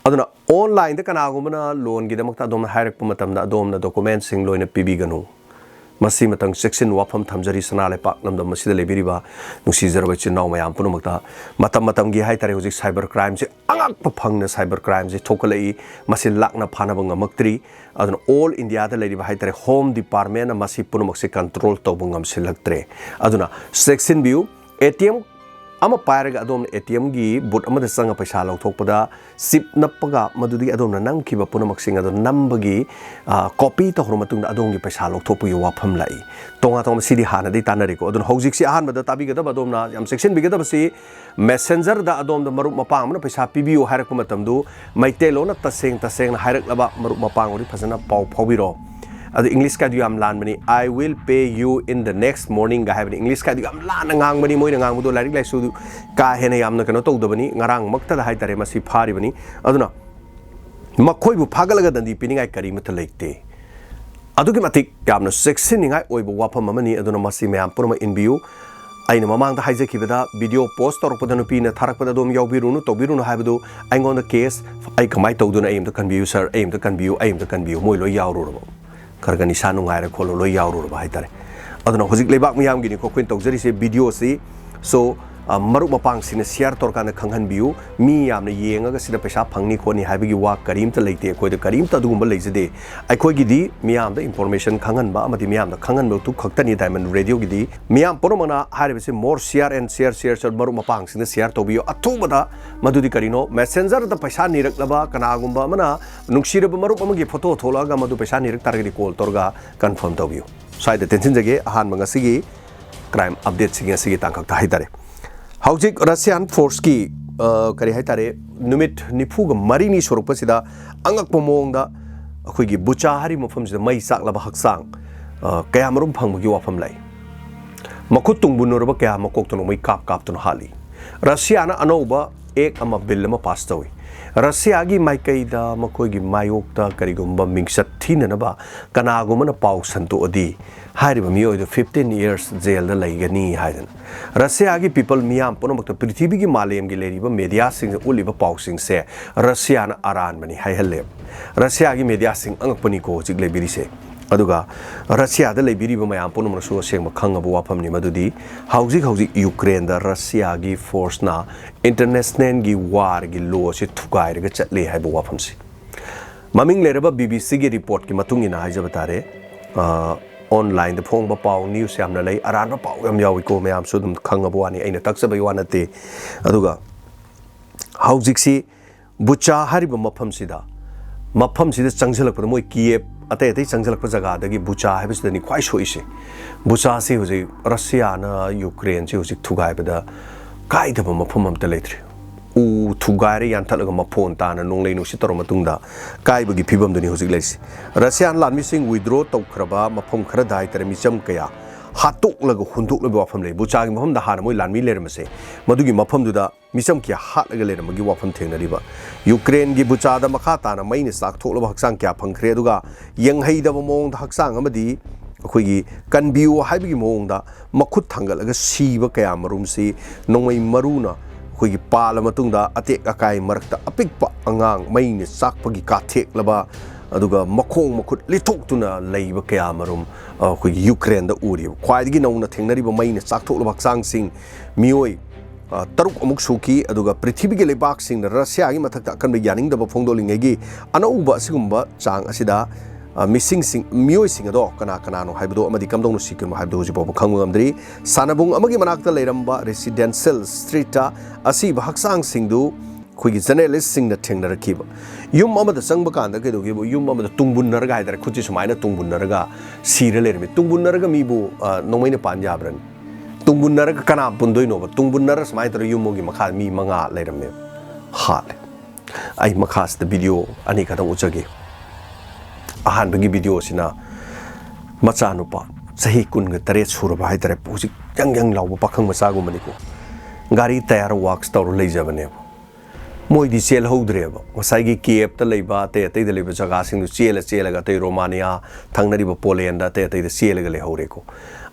ꯑꯗꯨꯅ ꯑꯣꯟꯂꯥꯏꯟꯗ ꯀꯅꯥꯒꯨꯝꯕꯅ ꯂꯣꯟꯒꯤꯗꯃꯛꯇ ꯑꯗꯣꯝꯅ ꯍꯥꯏꯔꯛꯄ ꯃꯇꯝꯗ, ꯑꯗꯣꯝꯅ ꯗꯣꯀꯨꯃꯦꯟꯁꯤꯡ ꯂꯣꯏꯅ ꯄꯤꯕꯤꯒꯅꯨ꯫ ꯃꯁꯤ ꯃꯇꯪ ꯆꯦꯛꯁꯤꯟ ꯋꯥꯐꯝ ꯊꯝꯖꯔꯤ, ꯁꯅꯥ ꯂꯩꯄꯥꯛ ꯂꯝꯗꯝ ꯑꯁꯤꯗ ꯂꯩꯕꯤꯔꯤꯕ ꯅꯨꯡꯁꯤꯖꯔꯕ ꯏꯆꯤꯟ ꯏꯅꯥꯎ ꯃꯌꯥꯝ ꯄꯨꯝꯅꯃꯛꯇ꯫ ꯃꯇꯝ ꯃꯇꯝꯒꯤ ꯍꯥꯏꯇꯥꯔꯦ, ꯍꯧꯖꯤꯛ ꯁꯥꯏꯕꯔ ꯀ꯭ꯔꯥꯏꯝꯁꯦ ꯑꯉꯛꯄ ꯐꯪꯅ ꯁꯥꯏꯕꯔ ꯀ꯭ꯔꯥꯏꯝꯁꯦ ꯊꯣꯛꯀꯠꯂꯛꯏ꯫ ꯃꯁꯤ ꯂꯥꯛꯅ ꯐꯥꯅꯕ ꯉꯝꯃꯛꯇ꯭ꯔꯤ꯫ ꯑꯗꯨꯅ ꯑꯣꯜ ꯏꯟꯗꯤꯌꯥꯗ ꯂꯩꯔꯤꯕ ꯍꯥꯏꯇꯥꯔꯦ, ꯍꯣꯝ ꯗꯤꯄꯥꯔꯠꯃꯦꯟꯅ ꯃꯁꯤ ꯄꯨꯝꯅꯃꯛꯁꯦ ꯀꯟꯇ꯭ꯔꯣꯜ ꯇꯧꯕ ꯉꯝꯁꯤꯜꯂꯛꯇ꯭ꯔꯦ꯫ ꯑꯗꯨꯅ ꯆꯦꯛꯁꯤꯟꯕꯤꯌꯨ꯫ ꯑꯦ ꯇꯤ ꯑꯦꯝ ꯑꯃ ꯄꯥꯏꯔꯒ ꯑꯗꯣꯝꯅ ꯑꯦ ꯇꯤ ꯑꯦꯝꯒꯤ ꯕꯨꯠ ꯑꯃꯗ ꯆꯪꯉ ꯄꯩꯁꯥ ꯂꯧꯊꯣꯛꯄꯗ ꯆꯤꯞ ꯅꯞꯄꯒ ꯃꯗꯨꯗꯒꯤ ꯑꯗꯣꯝꯅ ꯅꯝꯈꯤꯕ ꯄꯨꯝꯅꯃꯛꯁꯤꯡ ꯑꯗꯣ ꯅꯝꯕꯒꯤ, ꯑ, ꯀꯣꯄꯤ ꯇꯧꯈ꯭ꯔ ꯃꯇꯨꯡꯗ ꯑꯗꯣꯝꯒꯤ ꯄꯩꯁꯥ ꯂꯧꯊꯣꯛꯄꯒꯤ ꯋꯥꯐꯝ ꯂꯥꯛꯏ꯫ ꯇꯣꯉꯥꯟ ꯇꯣꯉꯥꯟꯕ, ꯁꯤꯗꯤ ꯍꯥꯟꯅꯗꯒꯤ ꯇꯥꯟꯅꯔꯤꯀꯣ꯫ ꯑꯗꯨꯅ ꯍꯧꯖꯤꯛꯁꯤ ꯑꯍꯥꯟꯕꯗ ꯇꯥꯕꯤꯒꯗꯕ, ꯑꯗꯣꯝꯅ ꯌꯥꯝ ꯆꯦꯛꯁꯤꯟꯕꯤꯒꯗꯕꯁꯤ, ꯃꯦꯁꯦꯟꯖꯔꯗ ꯑꯗꯣꯝꯗ ꯃꯔꯨꯞ ꯃꯄꯥꯡ ꯑꯃꯅ ꯄꯩꯁꯥ ꯄꯤꯕꯤꯌꯨ ꯍꯥꯏꯔꯛꯄ ꯃꯇꯝꯗꯨ, ꯃꯩꯇꯩꯂꯣꯟꯅ ꯇꯁꯦꯡ ꯇꯁꯦꯡꯅ ꯍꯥꯏꯔꯛꯂꯕ ꯃꯔꯨꯞ ꯃꯄꯥꯡ ꯑꯣꯏꯔꯗꯤ ꯐꯖꯅ ꯄꯥꯎ ꯐꯥꯎꯕꯤꯔꯣ꯫ ꯑꯗꯨ ꯏꯪꯂꯤꯁ ꯀꯥꯏꯗꯨ ꯌꯥꯝ ꯂꯥꯟꯕꯅꯤ, "I will pay you in the next morning" ꯒ ꯍꯥꯏꯕꯅꯤ꯫ ꯏꯪꯂꯤꯁ ꯀꯥꯏꯗꯨ ꯌꯥꯝ ꯂꯥꯟꯅ ꯉꯥꯡꯕꯅꯤ, ꯃꯣꯏꯅ ꯉꯥꯡꯕꯗꯣ ꯂꯥꯏꯔꯤꯛ ꯂꯥꯏꯁꯨꯗꯨ ꯀꯥ ꯍꯦꯟꯅ ꯌꯥꯝꯅ ꯀꯩꯅꯣ ꯇꯧꯗꯕꯅꯤ, ꯉꯔꯥꯡꯃꯛꯇꯗ ꯍꯥꯏꯇꯥꯔꯦ ꯃꯁꯤ ꯐꯥꯔꯤꯕꯅꯤ꯫ ꯑꯗꯨꯅ ꯃꯈꯣꯏꯕꯨ ꯐꯥꯒꯠꯂꯒ ꯗꯟꯗꯤ ꯄꯤꯅꯤꯡꯉꯥꯏ ꯀꯔꯤꯃꯠꯇ ꯂꯩꯇꯦ꯫ ꯑꯗꯨꯛꯀꯤ ꯃꯇꯤꯛ ꯌꯥꯝꯅ ꯆꯦꯛꯁꯤꯟꯅꯤꯡꯉꯥꯏ ꯑꯣꯏꯕ ꯋꯥꯐꯝ ꯑꯃꯅꯤ꯫ ꯑꯗꯨꯅ ꯃꯁꯤ ꯃꯌꯥꯝ ꯄꯨꯝꯅꯃꯛ ꯏꯟꯕꯤꯌꯨ꯫ ꯑꯩꯅ ꯃꯃꯥꯡꯗ ꯍꯥꯏꯖꯈꯤꯕꯗ, ꯚꯤꯗꯤꯑꯣ ꯄꯣꯁ ꯇꯧꯔꯛꯄꯗ ꯅꯨꯄꯤꯅ ꯊꯥꯔꯛꯄꯗ ꯑꯗꯨꯝ ꯌꯥꯎꯕꯤꯔꯨꯅꯨ, ꯇꯧꯕꯤꯔꯨꯅꯨ ꯍꯥꯏꯕꯗꯨ ꯑꯩꯉꯣꯟꯗ ꯀꯦꯁ, "ꯑꯩ ꯀꯃꯥꯏꯅ ꯇꯧꯗꯣꯏꯅꯣ? ꯑꯩ ꯑꯝꯇ ꯀꯟꯕꯤꯌꯨ ꯁꯥꯔ, ꯑꯩ ꯑꯝꯇ ꯀꯟꯕꯤꯌꯨ, ꯑꯩ ꯑꯝꯇ ꯀꯟꯕꯤꯌꯨ", ꯃꯣꯏ ꯂꯣꯏ ꯌꯥꯎꯔꯨꯔꯕ, ꯈꯔ ꯈꯔ ꯅꯤꯁꯥ ꯅꯨꯡꯉꯥꯏꯔꯦ ꯈꯣꯠꯂꯣ ꯂꯣꯏ ꯌꯥꯎꯔꯨꯔꯕ ꯍꯥꯏꯇꯥꯔꯦ꯫ ꯑꯗꯨꯅ ꯍꯧꯖꯤꯛ ꯂꯩꯕꯥꯛ ꯃꯤꯌꯥꯝꯒꯤꯅꯤꯀꯣ ꯑꯩꯈꯣꯏꯅ ꯇꯧꯖꯔꯤꯁꯦ ꯚꯤꯗꯤꯑꯣꯁꯤ꯫ So, ꯑ, ꯃꯔꯨꯞ ꯃꯄꯥꯡꯁꯤꯡꯅ share ꯇꯧꯔꯀꯥꯟꯗ ꯈꯪꯍꯟꯕꯤꯌꯨ꯫ ꯃꯤ ꯌꯥꯝꯅ ꯌꯦꯡꯉꯒ ꯁꯤꯗ ꯄꯩꯁꯥ ꯐꯪꯅꯤ ꯈꯣꯠꯅꯤ ꯍꯥꯏꯕꯒꯤ ꯋꯥ ꯀꯔꯤꯝꯇ ꯂꯩꯇꯦ꯫ ꯑꯩꯈꯣꯏꯗ ꯀꯔꯤꯝꯇ ꯑꯗꯨꯒꯨꯝꯕ ꯂꯩꯖꯗꯦ꯫ ꯑꯩꯈꯣꯏꯒꯤꯗꯤ ꯃꯤꯌꯥꯝꯗ information ꯈꯪꯍꯟꯕ ꯑꯃꯗꯤ ꯃꯤꯌꯥꯝꯗ ꯈꯪꯍꯟꯕꯗꯨ ꯈꯛꯇꯅꯤ Diamond Radio ꯒꯤꯗꯤ꯫ ꯃꯤꯌꯥꯝ ꯄꯨꯝꯅꯃꯛꯅ ꯍꯥꯏꯔꯤꯕꯁꯤ more share and share, share, share, ꯃꯔꯨꯞ ꯃꯄꯥꯡꯁꯤꯡꯗ share ꯇꯧꯕꯤꯌꯨ꯫ ꯑꯊꯨꯕꯗ ꯃꯗꯨꯗꯤ ꯀꯔꯤꯅꯣ? Messenger ꯗ ꯄꯩꯁꯥ ꯅꯤꯔꯛꯂꯕ ꯀꯅꯥꯒꯨꯝꯕ ꯑꯃꯅ ꯅꯨꯡꯁꯤꯔꯕ ꯃꯔꯨꯞ ꯑꯃꯒꯤ photo ꯊꯣꯛꯂꯛꯑꯒ ꯃꯗꯨ ꯄꯩꯁꯥ ꯅꯤꯔꯛ ꯇꯥꯔꯒꯗꯤ call ꯇꯧꯔꯒ confirm ꯇꯧꯕꯤꯌꯨ꯫ ꯁ꯭ꯋꯥꯏꯗ ꯇꯦꯟꯁꯤꯟꯖꯒꯦ ꯑꯍꯥꯟꯕ ꯉꯁꯤꯒꯤ crime update ꯁꯤꯡ ꯑꯁꯤꯒꯤ ꯇꯥꯡꯀꯛꯇ ꯍꯥꯏꯇꯥꯔꯦ꯫ ꯍꯧꯖꯤꯛ Russian force ꯀꯤ, ꯑ, ꯀꯔꯤ ꯍꯥꯏꯇꯥꯔꯦ, ꯅꯨꯃꯤꯠ ꯅꯤꯐꯨꯒ ꯃꯔꯤꯅꯤ ꯁꯨꯔꯛꯄꯁꯤꯗ ꯑꯉꯛꯄ ꯃꯑꯣꯡꯗ ꯑꯩꯈꯣꯏꯒꯤ ꯕꯨꯆꯥ ꯍꯥꯏꯔꯤꯕ ꯃꯐꯝꯁꯤꯗ ꯃꯩ ꯆꯥꯛꯂꯕ ꯍꯛꯆꯥꯡ, ꯑ, ꯀꯌꯥꯃꯔꯨꯝ ꯐꯪꯕꯒꯤ ꯋꯥꯐꯝ ꯂꯩ꯫ ꯃꯈꯨꯠ ꯇꯨꯡꯕꯨ ꯅꯨꯔꯕ ꯀꯌꯥ ꯃꯀꯣꯛꯇ ꯅꯣꯡꯃꯩ ꯀꯥꯞ ꯀꯥꯞꯇꯨꯅ ꯍꯥꯠꯂꯤ꯫ ꯔꯁꯤꯌꯥꯅ ꯑꯅꯧꯕ act ꯑꯃ, bill ꯑꯃ pass ꯇꯧꯏ꯫ ꯔꯁꯤꯌꯥꯒꯤ ꯃꯥꯏꯀꯩꯗ ꯃꯈꯣꯏꯒꯤ ꯃꯥꯌꯣꯛꯇ ꯀꯔꯤꯒꯨꯝꯕ ꯃꯤꯡꯆꯠ ꯊꯤꯅꯅꯕ ꯀꯅꯥꯒꯨꯝꯕꯅ ꯄꯥꯎ ꯁꯟꯗꯣꯛꯑꯗꯤ ꯍꯥꯏꯔꯤꯕ ꯃꯤꯑꯣꯏꯗꯨ fifteen years jail ꯗ ꯂꯩꯒꯅꯤ ꯍꯥꯏꯗꯅ꯫ ꯔꯁꯤꯌꯥꯒꯤ people ꯃꯤꯌꯥꯝ ꯄꯨꯝꯅꯃꯛꯇ, ꯄ꯭ꯔꯤꯊꯤꯕꯤꯒꯤ ꯃꯥꯂꯦꯝꯒꯤ ꯂꯩꯔꯤꯕ media ꯁꯤꯡꯅ ꯎꯠꯂꯤꯕ ꯄꯥꯎꯁꯤꯡꯁꯦ ꯔꯁꯤꯌꯥꯅ ꯑꯔꯥꯟꯕꯅꯤ ꯍꯥꯏꯍꯜꯂꯦꯕ꯫ ꯔꯁꯤꯌꯥꯒꯤ media ꯁꯤꯡ ꯑꯉꯛꯄꯅꯤꯀꯣ ꯍꯧꯖꯤꯛ ꯂꯩꯕꯤꯔꯤꯁꯦ꯫ ꯑꯗꯨꯒ ꯔꯁꯤꯌꯥꯗ ꯂꯩꯕꯤꯔꯤꯕ ꯃꯌꯥꯝ ꯄꯨꯝꯅꯃꯛꯅꯁꯨ ꯑꯁꯦꯡꯕ ꯈꯪꯉꯕ ꯋꯥꯐꯝꯅꯤ ꯃꯗꯨꯗꯤ ꯍꯧꯖꯤꯛ ꯍꯧꯖꯤꯛ ꯌꯨꯀ꯭ꯔꯦꯟꯗ ꯔꯁꯤꯌꯥꯒꯤ force ꯅ international ꯒꯤ war ꯒꯤ law ꯁꯤ ꯊꯨꯒꯥꯏꯔꯒ ꯆꯠꯂꯦ ꯍꯥꯏꯕ ꯋꯥꯐꯝꯁꯤ꯫ ꯃꯃꯤꯡ ꯂꯩꯔꯕ B B C ꯒꯤ report ꯀꯤ ꯃꯇꯨꯡ ꯏꯟꯅ ꯍꯥꯏꯖꯕ ꯇꯥꯔꯦ, ꯑ, online ꯗ ꯐꯣꯡꯕ ꯄꯥꯎ, news ꯌꯥꯝꯅ ꯂꯩ, ꯑꯔꯥꯟꯕ ꯄꯥꯎ ꯌꯥꯝ ꯌꯥꯎꯏꯀꯣ, ꯃꯌꯥꯝꯁꯨ ꯑꯗꯨꯝ ꯈꯪꯉꯕ ꯋꯥꯅꯤ, ꯑꯩꯅ ꯇꯥꯛꯆꯕꯒꯤ ꯋꯥ ꯅꯠꯇꯦ꯫ ꯑꯗꯨꯒ ꯍꯧꯖꯤꯛꯁꯤ ꯕꯨꯆꯥ ꯍꯥꯏꯔꯤꯕ ꯃꯐꯝꯁꯤꯗ, ꯃꯐꯝꯁꯤꯗ ꯆꯪꯁꯤꯜꯂꯛꯄꯗ, ꯃꯣꯏ ꯀꯤꯌꯦꯞ ꯑꯇꯩ ꯑꯇꯩ ꯆꯪꯁꯤꯜꯂꯛꯄ ꯖꯒꯥꯗꯒꯤ ꯕꯨꯆꯥ ꯍꯥꯏꯕꯁꯤꯗꯅꯤ ꯈ꯭ꯋꯥꯏ ꯁꯣꯛꯏꯁꯦ꯫ ꯕꯨꯆꯥꯁꯤ ꯍꯧꯖꯤꯛ ꯔꯁꯤꯌꯥꯅ ꯌꯨꯀ꯭ꯔꯦꯟꯁꯤ ꯍꯧꯖꯤꯛ ꯊꯨꯒꯥꯏꯕꯗ ꯀꯥꯏꯗꯕ ꯃꯐꯝ ꯑꯝꯇ ꯂꯩꯇ꯭ꯔꯦ꯫ ꯎ ꯊꯨꯒꯥꯏꯔ ꯌꯥꯟꯊꯠꯂꯒ ꯃꯐꯣꯟ ꯇꯥꯅ ꯅꯣꯡꯂꯩ ꯅꯨꯡꯁꯤꯠ ꯇꯧꯔ ꯃꯇꯨꯡꯗ ꯀꯥꯏꯕꯒꯤ ꯐꯤꯕꯝꯗꯨꯅꯤ ꯍꯧꯖꯤꯛ ꯂꯩꯔꯤꯁꯦ꯫ ꯔꯁꯤꯌꯥꯟ ꯂꯥꯟꯃꯤꯁꯤꯡ withdraw ꯇꯧꯈ꯭ꯔꯕ ꯃꯐꯝ ꯈꯔꯗ ꯍꯥꯏꯇꯥꯔꯦ, ꯃꯤꯆꯝ ꯀꯌꯥ ꯍꯥꯠꯇꯣꯛꯂꯒ ꯍꯨꯟꯗꯣꯛꯂꯕ ꯋꯥꯐꯝ ꯂꯩ꯫ ꯕꯨꯆꯥꯒꯤ ꯃꯐꯝꯗ ꯍꯥꯟꯅ ꯃꯣꯏ ꯂꯥꯟꯃꯤ ꯂꯩꯔꯝꯕꯁꯦ, ꯃꯗꯨꯒꯤ ꯃꯐꯝꯗꯨꯗ ꯃꯤꯆꯝ ꯀꯌꯥ ꯍꯥꯠꯂꯒ ꯂꯩꯔꯝꯕꯒꯤ ꯋꯥꯐꯝ ꯊꯦꯡꯅꯔꯤꯕ꯫ ꯌꯨꯀ꯭ꯔꯦꯟꯒꯤ ꯕꯨꯆꯥꯗ ꯃꯈꯥ ꯇꯥꯅ ꯃꯩꯅ ꯆꯥꯛꯊꯣꯛꯂꯕ ꯍꯛꯆꯥꯡ ꯀꯌꯥ ꯐꯪꯈ꯭ꯔꯦ, ꯑꯗꯨꯒ ꯌꯦꯡꯍꯩꯗꯕ ꯃꯑꯣꯡꯗ ꯍꯛꯆꯥꯡ ꯑꯃꯗꯤ ꯑꯩꯈꯣꯏꯒꯤ ꯀꯟꯕꯤꯌꯨ ꯍꯥꯏꯕꯒꯤ ꯃꯑꯣꯡꯗ ꯃꯈꯨꯠ ꯊꯥꯡꯒꯠꯂꯒ ꯁꯤꯕ ꯀꯌꯥ ꯃꯔꯨꯝꯁꯤ ꯅꯣꯡꯃꯩ ꯃꯔꯨꯅ ꯑꯩꯈꯣꯏꯒꯤ ꯄꯥꯜꯂ ꯃꯇꯨꯡꯗ ꯑꯇꯦꯛ ꯑꯀꯥꯏ ꯃꯔꯛꯇ ꯑꯄꯤꯛꯄ ꯑꯉꯥꯡ ꯃꯩꯅ ꯆꯥꯛꯄꯒꯤ ꯀꯥꯊꯦꯛꯂꯕ, ꯑꯗꯨꯒ ꯃꯈꯣꯡ ꯃꯈꯨꯠ ꯂꯤꯊꯣꯛꯇꯨꯅ ꯂꯩꯕ ꯀꯌꯥ ꯃꯔꯨꯝ ꯑꯩꯈꯣꯏꯒꯤ ꯌꯨꯀ꯭ꯔꯦꯟꯗ ꯎꯔꯤꯕ꯫ ꯈ꯭ꯋꯥꯏꯗꯒꯤ ꯅꯧꯅ ꯊꯦꯡꯅꯔꯤꯕ ꯃꯩꯅ ꯆꯥꯛꯊꯣꯛꯂꯕ ꯍꯛꯆꯥꯡꯁꯤꯡ, ꯃꯤꯑꯣꯏ ꯑ, ꯇꯔꯨꯛ ꯑꯃꯨꯛ ꯁꯨꯈꯤ꯫ ꯑꯗꯨꯒ ꯄ꯭ꯔꯤꯊꯤꯕꯤꯒꯤ ꯂꯩꯕꯥꯛꯁꯤꯡꯅ ꯔꯁꯤꯌꯥꯒꯤ ꯃꯊꯛꯇ ꯑꯀꯟꯕ ꯌꯥꯅꯤꯡꯗꯕ ꯐꯣꯡꯗꯣꯛꯂꯤꯉꯩꯒꯤ ꯑꯅꯧꯕ ꯑꯁꯤꯒꯨꯝꯕ ꯆꯥꯡ ꯑꯁꯤꯗ, ꯑ, ꯃꯤꯁꯤꯡꯁꯤꯡ, ꯃꯤꯑꯣꯏꯁꯤꯡ ꯑꯗꯣ ꯀꯅꯥ ꯀꯅꯥꯅꯣ ꯍꯥꯏꯕꯗꯣ ꯑꯃꯗꯤ ꯀꯝꯗꯧꯅ ꯁꯤꯈꯤꯕꯅꯣ ꯍꯥꯏꯕꯗꯣ ꯍꯧꯖꯤꯛ ꯐꯥꯎꯕ ꯈꯪꯕ ꯉꯝꯗ꯭ꯔꯤ꯫ ꯁꯥꯟꯅꯕꯨꯡ ꯑꯃꯒꯤ ꯃꯅꯥꯛꯇ ꯂꯩꯔꯝꯕ residential streetꯇ ꯑꯁꯤꯕ ꯍꯛꯆꯥꯡꯁꯤꯡꯗꯨ ꯑꯩꯈꯣꯏꯒꯤ journalistꯁꯤꯡꯅ ꯊꯦꯡꯅꯔꯛꯈꯤꯕ꯫ ꯌꯨꯝ ꯑꯃꯗ ꯆꯪꯕ ꯀꯥꯟꯗ ꯀꯩꯗꯧꯒꯦꯕꯨ, ꯌꯨꯝ ꯑꯃꯗ ꯇꯨꯡꯕꯨꯟꯅꯔꯒ ꯍꯥꯏꯇꯥꯔꯦ, ꯈꯨꯠꯁꯤ ꯁꯨꯃꯥꯏꯅ ꯇꯨꯡꯕꯨꯟꯅꯔꯒ ꯁꯤꯔ ꯂꯩꯔꯝꯃꯤ꯫ ꯇꯨꯡꯕꯨꯟꯅꯔꯒ ꯃꯤꯕꯨ, ꯑ, ꯅꯣꯡꯃꯩꯅ ꯄꯥꯟ ꯌꯥꯕ꯭ꯔꯅꯤ? ꯇꯨꯡꯕꯨꯟꯅꯔꯒ ꯀꯅꯥ ꯄꯨꯟꯗꯣꯏꯅꯣꯕ? ꯇꯨꯡꯕꯨꯟꯅꯔ ꯁꯨꯃꯥꯏꯅ ꯇꯧꯔꯒ ꯌꯨꯝ ꯑꯃꯒꯤ ꯃꯈꯥꯗ ꯃꯤ ꯃꯉꯥ ꯂꯩꯔꯝꯃꯦꯕ, ꯍꯥꯠꯂꯦ꯫ ꯑꯩ ꯃꯈꯥꯁꯤꯗ video ꯑꯅꯤꯈꯛꯇꯪ ꯎꯠꯆꯒꯦ꯫ ꯑꯍꯥꯟꯕꯒꯤ videoꯁꯤꯅ ꯃꯆꯥꯅꯨꯄꯥ ꯆꯍꯤ ꯀꯨꯟꯒ ꯇꯔꯦꯠ ꯁꯨꯔꯕ ꯍꯥꯏꯇꯥꯔꯦ, ꯍꯧꯖꯤꯛ ꯌꯪ ꯌꯪ ꯂꯥꯎꯕ ꯄꯥꯈꯪ ꯃꯆꯥꯒꯨꯝꯕꯅꯤꯀꯣ꯫ ꯒꯥꯔꯤ ꯇꯌꯥꯔ wax ꯇꯧꯔ ꯂꯩꯖꯕꯅꯦꯕ꯫ ꯃꯣꯏꯗꯤ ꯆꯦꯜꯍꯧꯗ꯭ꯔꯦꯕ꯫ ꯉꯁꯥꯏꯒꯤ ꯀꯤꯌꯦꯞꯇ ꯂꯩꯕ, ꯑꯇꯩ ꯑꯇꯩꯗ ꯂꯩꯕ ꯖꯒꯥꯁꯤꯡꯗꯨ ꯆꯦꯜꯂ ꯆꯦꯜꯂꯒ, ꯑꯇꯩ ꯔꯣꯃꯥꯅꯤꯌꯥ, ꯊꯪꯅꯔꯤꯕ ꯄꯣꯂꯦꯟꯗ, ꯑꯇꯩ ꯑꯇꯩꯗ ꯆꯦꯜꯂꯒ ꯂꯩꯍꯧꯔꯦꯀꯣ꯫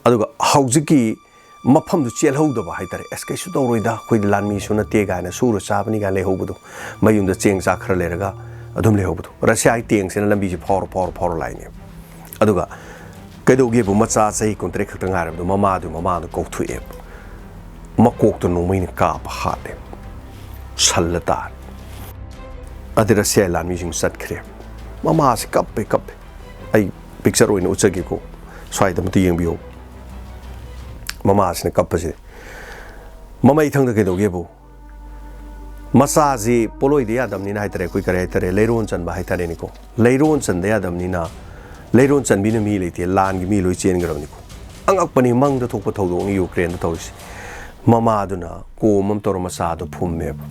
ꯑꯗꯨꯒ ꯍꯧꯖꯤꯛꯀꯤ ꯃꯐꯝꯗꯨ ꯆꯦꯜꯍꯧꯗꯕ ꯍꯥꯏꯇꯥꯔꯦ꯫ "ꯑꯁ, ꯀꯩꯁꯨ ꯇꯧꯔꯣꯏꯗ, ꯑꯩꯈꯣꯏꯗꯤ ꯂꯥꯟꯃꯤꯁꯨ ꯅꯠꯇꯦ" ꯀꯥꯏꯅ ꯁꯨꯔ ꯆꯥꯕꯅꯤ ꯀꯥꯏꯅ ꯂꯩꯍꯧꯕꯗꯣ, ꯃꯌꯨꯝꯗ ꯆꯦꯡ ꯆꯥꯛ ꯈꯔ ꯂꯩꯔꯒ ꯑꯗꯨꯝ ꯂꯩꯍꯧꯕꯗꯣ꯫ ꯔꯁꯤꯌꯥꯒꯤ ꯇꯦꯡꯁꯤꯅ ꯂꯝꯕꯤꯁꯦ ꯐꯥꯎꯔ, ꯐꯥꯎꯔ, ꯐꯥꯎꯔ ꯂꯥꯛꯏꯅꯦꯕ꯫ ꯑꯗꯨꯒ ꯀꯩꯗꯧꯒꯦꯕꯨ, ꯃꯆꯥ ꯆꯍꯤ ꯀꯨꯟꯇꯔꯦꯠ ꯈꯛꯇ ꯉꯥꯏꯔꯕꯗꯣ, ꯃꯃꯥꯗꯨ, ꯃꯃꯥꯗꯨ ꯀꯧꯊꯣꯛꯑꯦꯕ꯫ ꯃꯀꯣꯛꯇ ꯅꯣꯡꯃꯩꯅ ꯀꯥꯞꯄ ꯍꯥꯠꯂꯦꯕ꯫ ꯁꯜꯂ ꯇꯥꯔꯦ꯫ ꯑꯗꯩ ꯔꯁꯤꯌꯥ ꯂꯥꯟꯃꯤꯁꯤꯡ ꯆꯠꯈ꯭ꯔꯦ꯫ ꯃꯃꯥꯁꯤ ꯀꯞꯄꯦ, ꯀꯞꯄꯦ꯫ ꯑꯩ picture ꯑꯣꯏꯅ ꯎꯠꯆꯒꯦꯀꯣ꯫ ꯁ꯭ꯋꯥꯏꯗ ꯑꯃꯇ ꯌꯦꯡꯕꯤꯌꯨ꯫ ꯃꯃꯥꯁꯤꯅ ꯀꯞꯄꯁꯦ꯫ ꯃꯃꯩꯊꯪꯗ ꯀꯩꯗꯧꯒꯦꯕꯨ, ꯃꯆꯥꯁꯤ ꯄꯣꯠꯂꯣꯏꯗ ꯌꯥꯗꯕꯅꯤꯅ ꯍꯥꯏꯇꯥꯔꯦ, ꯑꯩꯈꯣꯏ ꯀꯔꯤ ꯍꯥꯏꯇꯥꯔꯦ, ꯂꯩꯔꯣꯟ ꯆꯟꯕ ꯍꯥꯏꯇꯥꯔꯦꯅꯦꯀꯣ꯫ ꯂꯩꯔꯣꯟ ꯆꯟꯗ ꯌꯥꯗꯕꯅꯤꯅ, ꯂꯩꯔꯣꯟ ꯆꯟꯕꯤꯅ ꯃꯤ ꯂꯩꯇꯦ, ꯂꯥꯟꯒꯤ ꯃꯤ ꯂꯣꯏ ꯆꯦꯟꯈ꯭ꯔꯕꯅꯤꯀꯣ꯫ ꯑꯉꯛꯄꯅꯤ, ꯃꯪꯗ ꯊꯣꯛꯄ ꯊꯧꯗꯣꯛꯅꯤ ꯌꯨꯀ꯭ꯔꯦꯟꯗ ꯇꯧꯔꯤꯁꯦ꯫ ꯃꯃꯥꯗꯨꯅ ꯀꯣꯝ ꯑꯃ ꯇꯧꯔ ꯃꯆꯥꯗꯣ ꯐꯨꯝꯃꯦꯕ꯫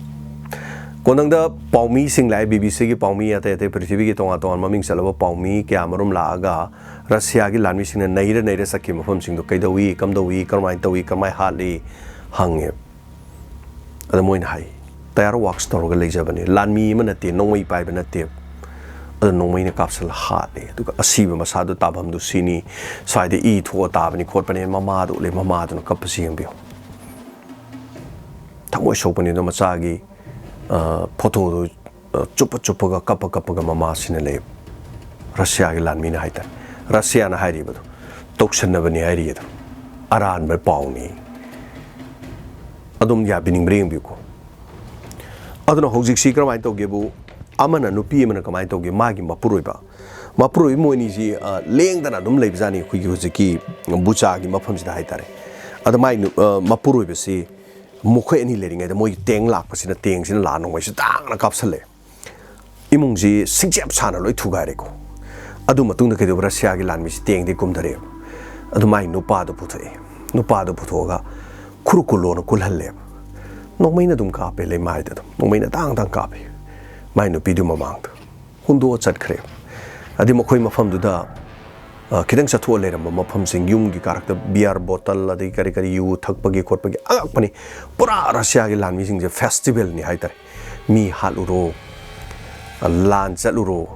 ꯀꯣꯟꯅꯪꯗ ꯄꯥꯎꯃꯤꯁꯤꯡ ꯂꯥꯛꯑꯦ, BBC ꯒꯤ ꯄꯥꯎꯃꯤ, ꯑꯇꯩ ꯑꯇꯩ ꯄ꯭ꯔꯤꯊꯤꯕꯤꯒꯤ ꯇꯣꯉꯥꯟ ꯇꯣꯉꯥꯟꯕ ꯃꯃꯤꯡ ꯆꯠꯂꯕ ꯄꯥꯎꯃꯤ ꯀꯌꯥ ꯑꯃꯔꯣꯝ ꯂꯥꯛꯑꯒ ꯔꯁꯤꯌꯥꯒꯤ ꯂꯥꯟꯃꯤꯁꯤꯡꯅ ꯅꯩꯔ ꯅꯩꯔ ꯆꯠꯈꯤꯕ ꯃꯐꯝꯁꯤꯡꯗꯣ ꯀꯩꯗꯧꯏ, ꯀꯝꯗꯧꯏ, ꯀꯔꯝꯍꯥꯏꯅ ꯇꯧꯏ, ꯀꯔꯝꯍꯥꯏꯅ ꯍꯥꯠꯂꯤ ꯍꯪꯉꯦꯕ꯫ ꯑꯗ ꯃꯣꯏꯅ ꯍꯥꯏ, "ꯇꯌꯥꯔ wax ꯇꯧꯔꯒ ꯂꯩꯖꯕꯅꯦ, ꯂꯥꯟꯃꯤ ꯑꯃ ꯅꯠꯇꯦ, ꯅꯣꯡꯃꯩ ꯄꯥꯏꯕ ꯅꯠꯇꯦ꯫ ꯑꯗꯣ ꯅꯣꯡꯃꯩꯅ ꯀꯥꯞꯁꯜꯂ ꯍꯥꯠꯂꯦ, ꯑꯗꯨꯒ ꯑꯁꯤꯕ ꯃꯁꯥꯗꯣ ꯇꯥꯐꯝꯗꯨ ꯁꯤꯅꯤ, ꯁ꯭ꯋꯥꯏꯗ ꯏ ꯊꯣꯛꯑ ꯇꯥꯕꯅꯤ ꯈꯣꯠꯄꯅꯦ", ꯃꯃꯥꯗꯣ ꯎꯠꯂꯦ, ꯃꯃꯥꯗꯨꯅ ꯀꯞꯄꯁꯤ ꯌꯦꯡꯕꯤꯌꯨ꯫ ꯊꯃꯣꯏ ꯁꯣꯛꯄꯅꯤ꯫ ꯑꯗꯣ ꯃꯆꯥꯒꯤ, ꯑ, photo ꯗꯨ, ꯑ, ꯆꯨꯞꯄ ꯆꯨꯞꯄꯒ, ꯀꯞꯄ ꯀꯞꯄꯒ ꯃꯃꯥꯁꯤꯅ ꯂꯩ꯫ ꯔꯁꯤꯌꯥꯒꯤ ꯂꯥꯟꯃꯤꯅ ꯍꯥꯏꯇꯥꯔꯦ꯫ ꯔꯁꯤꯌꯥꯅ ꯍꯥꯏꯔꯤꯕꯗꯣ ꯇꯧꯁꯟꯅꯕꯅꯤ ꯍꯥꯏꯔꯤꯕꯗꯣ꯫ ꯑꯔꯥꯟꯕ ꯄꯥꯎꯅꯤ꯫ ꯑꯗꯨꯝ ꯌꯥꯕꯤꯅꯤꯡꯕ꯭ꯔꯥ ꯌꯦꯡꯕꯤꯌꯨꯀꯣ꯫ ꯑꯗꯨꯅ ꯍꯧꯖꯤꯛꯁꯤ ꯀꯔꯝꯍꯥꯏꯅ ꯇꯧꯒꯦꯕꯨ, ꯑꯃꯅ, ꯅꯨꯄꯤ ꯑꯃꯅ ꯀꯃꯥꯏꯅ ꯇꯧꯒꯦ, ꯃꯥꯒꯤ ꯃꯄꯨꯔꯣꯏꯕ, ꯃꯄꯨꯔꯣꯏꯕ ꯃꯣꯏꯅꯤꯁꯤ, ꯑ, ꯂꯦꯡꯗꯅ ꯑꯗꯨꯝ ꯂꯩꯕꯖꯥꯠꯅꯤ ꯑꯩꯈꯣꯏꯒꯤ ꯍꯧꯖꯤꯛꯀꯤ ꯕꯨꯆꯥꯒꯤ ꯃꯐꯝꯁꯤꯗ ꯍꯥꯏꯇꯥꯔꯦ꯫ ꯑꯗ ꯃꯥꯏ ꯅꯨ-, ꯑ, ꯃꯄꯨꯔꯣꯏꯕꯁꯤ ꯃꯈꯣꯏ ꯑꯅꯤ ꯂꯩꯔꯤꯉꯩꯗ ꯃꯣꯏ ꯇꯦꯡ ꯂꯥꯛꯄꯁꯤꯅ, ꯇꯦꯡꯁꯤꯅ ꯂꯥꯟ ꯅꯣꯡꯃꯩꯁꯤ ꯇꯥꯡꯅ ꯀꯥꯞꯁꯜꯂꯦ꯫ ꯏꯃꯨꯡꯁꯤ ꯁꯤꯡꯆꯦꯞ ꯁꯥꯅ ꯂꯣꯏ ꯊꯨꯒꯥꯏꯔꯦꯀꯣ꯫ ꯑꯗꯨ ꯃꯇꯨꯡꯗ ꯀꯩꯗꯧꯕ, ꯔꯁꯤꯌꯥꯒꯤ ꯂꯥꯟꯃꯤꯁꯤ ꯇꯦꯡꯗꯤ ꯀꯨꯝꯊꯔꯛꯑꯦꯕ꯫ ꯑꯗꯨ ꯃꯥꯏ ꯅꯨꯄꯥꯗꯣ ꯄꯨꯊꯣꯛꯑꯦ꯫ ꯅꯨꯄꯥꯗꯣ ꯄꯨꯊꯣꯛꯑꯒ ꯈꯨꯔꯨ ꯀꯨꯜꯂꯣꯅ ꯀꯨꯜꯍꯜꯂꯦꯕ꯫ ꯅꯣꯡꯃꯩꯅ ꯑꯗꯨꯝ ꯀꯥꯞꯄꯦ, ꯂꯩꯃꯥꯏꯗ ꯑꯗꯨꯝ ꯅꯣꯡꯃꯩꯅ ꯇꯥꯡ ꯇꯥꯡ ꯀꯥꯞꯄꯦ꯫ ꯃꯥꯏ ꯅꯨꯄꯤꯗꯨ ꯃꯃꯥꯡꯗ ꯍꯨꯟꯗꯣꯛꯑ ꯆꯠꯈ꯭ꯔꯦ꯫ ꯑꯗꯩ ꯃꯈꯣꯏ ꯃꯐꯝꯗꯨꯗ, ꯑ, ꯈꯤꯇꯪ ꯆꯠꯊꯣꯛꯑ ꯂꯩꯔꯝꯕ ꯃꯐꯝꯁꯤꯡ, ꯌꯨꯝꯒꯤ ꯀꯥꯔꯛꯇ beer bottle, ꯑꯗꯩ ꯀꯔꯤ ꯀꯔꯤ, ꯌꯨ ꯊꯛꯄꯒꯤ ꯈꯣꯠꯄꯒꯤ ꯑꯉꯛꯄꯅꯤ꯫ ꯄꯨꯔꯥ ꯔꯁꯤꯌꯥꯒꯤ ꯂꯥꯟꯃꯤꯁꯤꯡꯁꯦ festivalꯅꯤ ꯍꯥꯏꯇꯥꯔꯦ꯫ ꯃꯤ ꯍꯥꯠꯂꯨꯔꯣ, ꯂꯥꯟ ꯆꯠꯂꯨꯔꯣ,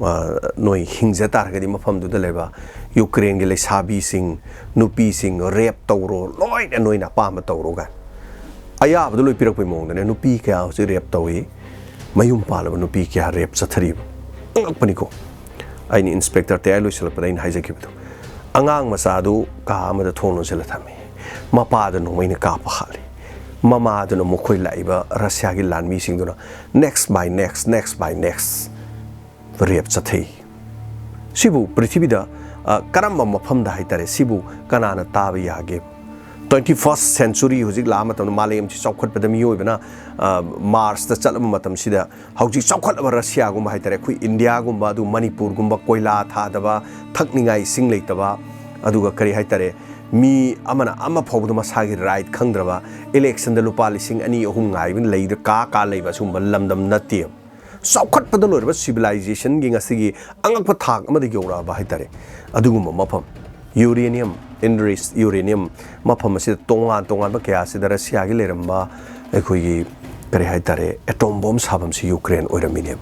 ꯑ, ꯅꯣꯏ ꯍꯤꯡꯖ ꯇꯥꯔꯒꯗꯤ ꯃꯐꯝꯗꯨꯗ ꯂꯩꯕ ꯌꯨꯀ꯭ꯔꯦꯟꯒꯤ ꯂꯩꯁꯥꯕꯤꯁꯤꯡ, ꯅꯨꯄꯤꯁꯤꯡ rape ꯇꯧꯔꯣ, ꯂꯣꯏꯅ ꯅꯣꯏꯅ ꯑꯄꯥꯝꯕ ꯇꯧꯔꯣ ꯀꯥꯏꯅ꯫ ꯑꯌꯥꯕꯗꯣ ꯂꯣꯏ ꯄꯤꯔꯛꯄꯩ ꯃꯑꯣꯡꯗꯅꯦ꯫ ꯅꯨꯄꯤ ꯀꯌꯥ ꯍꯧꯖꯤꯛ rape ꯇꯧꯏ, ꯃꯌꯨꯝ ꯄꯥꯜꯂꯕ ꯅꯨꯄꯤ ꯀꯌꯥ rape ꯆꯠꯊꯔꯤꯕ꯫ ꯑꯉꯛꯄꯅꯤꯀꯣ꯫ ꯑꯩꯅ inspector ꯇꯌꯥꯏ ꯂꯣꯏꯁꯤꯜꯂꯛꯄꯗ ꯑꯩꯅ ꯍꯥꯏꯖꯈꯤꯕꯗꯣ, ꯑꯉꯥꯡ ꯃꯆꯥꯗꯨ ꯀꯥ ꯑꯃꯗ ꯊꯣꯡ ꯂꯣꯟꯁꯤꯜꯂ ꯊꯝꯃꯤ, ꯃꯄꯥꯗꯨ ꯅꯣꯡꯃꯩꯅ ꯀꯥꯞꯄ ꯍꯥꯠꯂꯤ, ꯃꯃꯥꯗꯨꯅ ꯃꯈꯣꯏ ꯂꯥꯛꯏꯕ ꯔꯁꯤꯌꯥꯒꯤ ꯂꯥꯟꯃꯤꯁꯤꯡꯗꯨꯅ next by next, next by next rape ꯆꯠꯊꯩ꯫ ꯁꯤꯕꯨ ꯄ꯭ꯔꯤꯊꯤꯕꯤꯗ, ꯑ, ꯀꯔꯝꯕ ꯃꯐꯝꯗ ꯍꯥꯏꯇꯥꯔꯦ, ꯁꯤꯕꯨ ꯀꯅꯥꯅ ꯇꯥꯕ ꯌꯥꯒꯦ? Twenty first century ꯍꯧꯖꯤꯛ ꯂꯥꯛꯑ ꯃꯇꯝꯗ, ꯃꯥꯂꯦꯝꯁꯤ ꯆꯥꯎꯈꯠꯄꯗ ꯃꯤꯑꯣꯏꯕꯅ, ꯑ, ꯃꯥꯔꯁꯇ ꯆꯠꯂꯕ ꯃꯇꯝꯁꯤꯗ, ꯍꯧꯖꯤꯛ ꯆꯥꯎꯈꯠꯂꯕ ꯔꯁꯤꯌꯥꯒꯨꯝꯕ ꯍꯥꯏꯇꯥꯔꯦ, ꯑꯩꯈꯣꯏ ꯏꯟꯗꯤꯌꯥꯒꯨꯝꯕ, ꯑꯗꯨ ꯃꯅꯤꯄꯨꯔꯒꯨꯝꯕ ꯀꯣꯏꯂꯥ ꯊꯥꯗꯕ, ꯊꯛꯅꯤꯡꯉꯥꯏ ꯏꯁꯤꯡ ꯂꯩꯇꯕ, ꯑꯗꯨꯒ ꯀꯔꯤ ꯍꯥꯏꯇꯥꯔꯦ, ꯃꯤ ꯑꯃꯅ ꯑꯃ ꯐꯥꯎꯕꯗ ꯃꯁꯥꯒꯤ right ꯈꯪꯗ꯭ꯔꯕ, electionꯗ ꯂꯨꯄꯥ ꯂꯤꯁꯤꯡ ꯑꯅꯤ ꯑꯍꯨꯝ ꯉꯥꯏꯕ ꯂꯩꯗ ꯀꯥ ꯀꯥ ꯂꯩꯕ ꯑꯁꯤꯒꯨꯝꯕ ꯂꯝꯗꯝ ꯅꯠꯇꯦ꯫ ꯆꯥꯎꯈꯠꯄꯗ ꯂꯣꯏꯔꯕ civilizationꯒꯤ ꯉꯁꯤꯒꯤ ꯑꯉꯛꯄ ꯊꯥꯛ ꯑꯃꯗ ꯌꯧꯔꯛꯑꯕ ꯍꯥꯏꯇꯥꯔꯦ꯫ ꯑꯗꯨꯒꯨꯝꯕ ꯃꯐꯝ, uranium, enriched uranium, ꯃꯐꯝ ꯑꯁꯤꯗ ꯇꯣꯉꯥꯟ ꯇꯣꯉꯥꯟꯕ ꯀꯌꯥ ꯑꯁꯤꯗ ꯔꯁꯤꯌꯥꯒꯤ ꯂꯩꯔꯝꯕ ꯑꯩꯈꯣꯏꯒꯤ, ꯀꯔꯤ ꯍꯥꯏꯇꯥꯔꯦ, atom bomb ꯁꯥꯐꯝꯁꯤ ꯌꯨꯀ꯭ꯔꯦꯟ ꯑꯣꯏꯔꯝꯃꯤꯅꯦꯕ꯫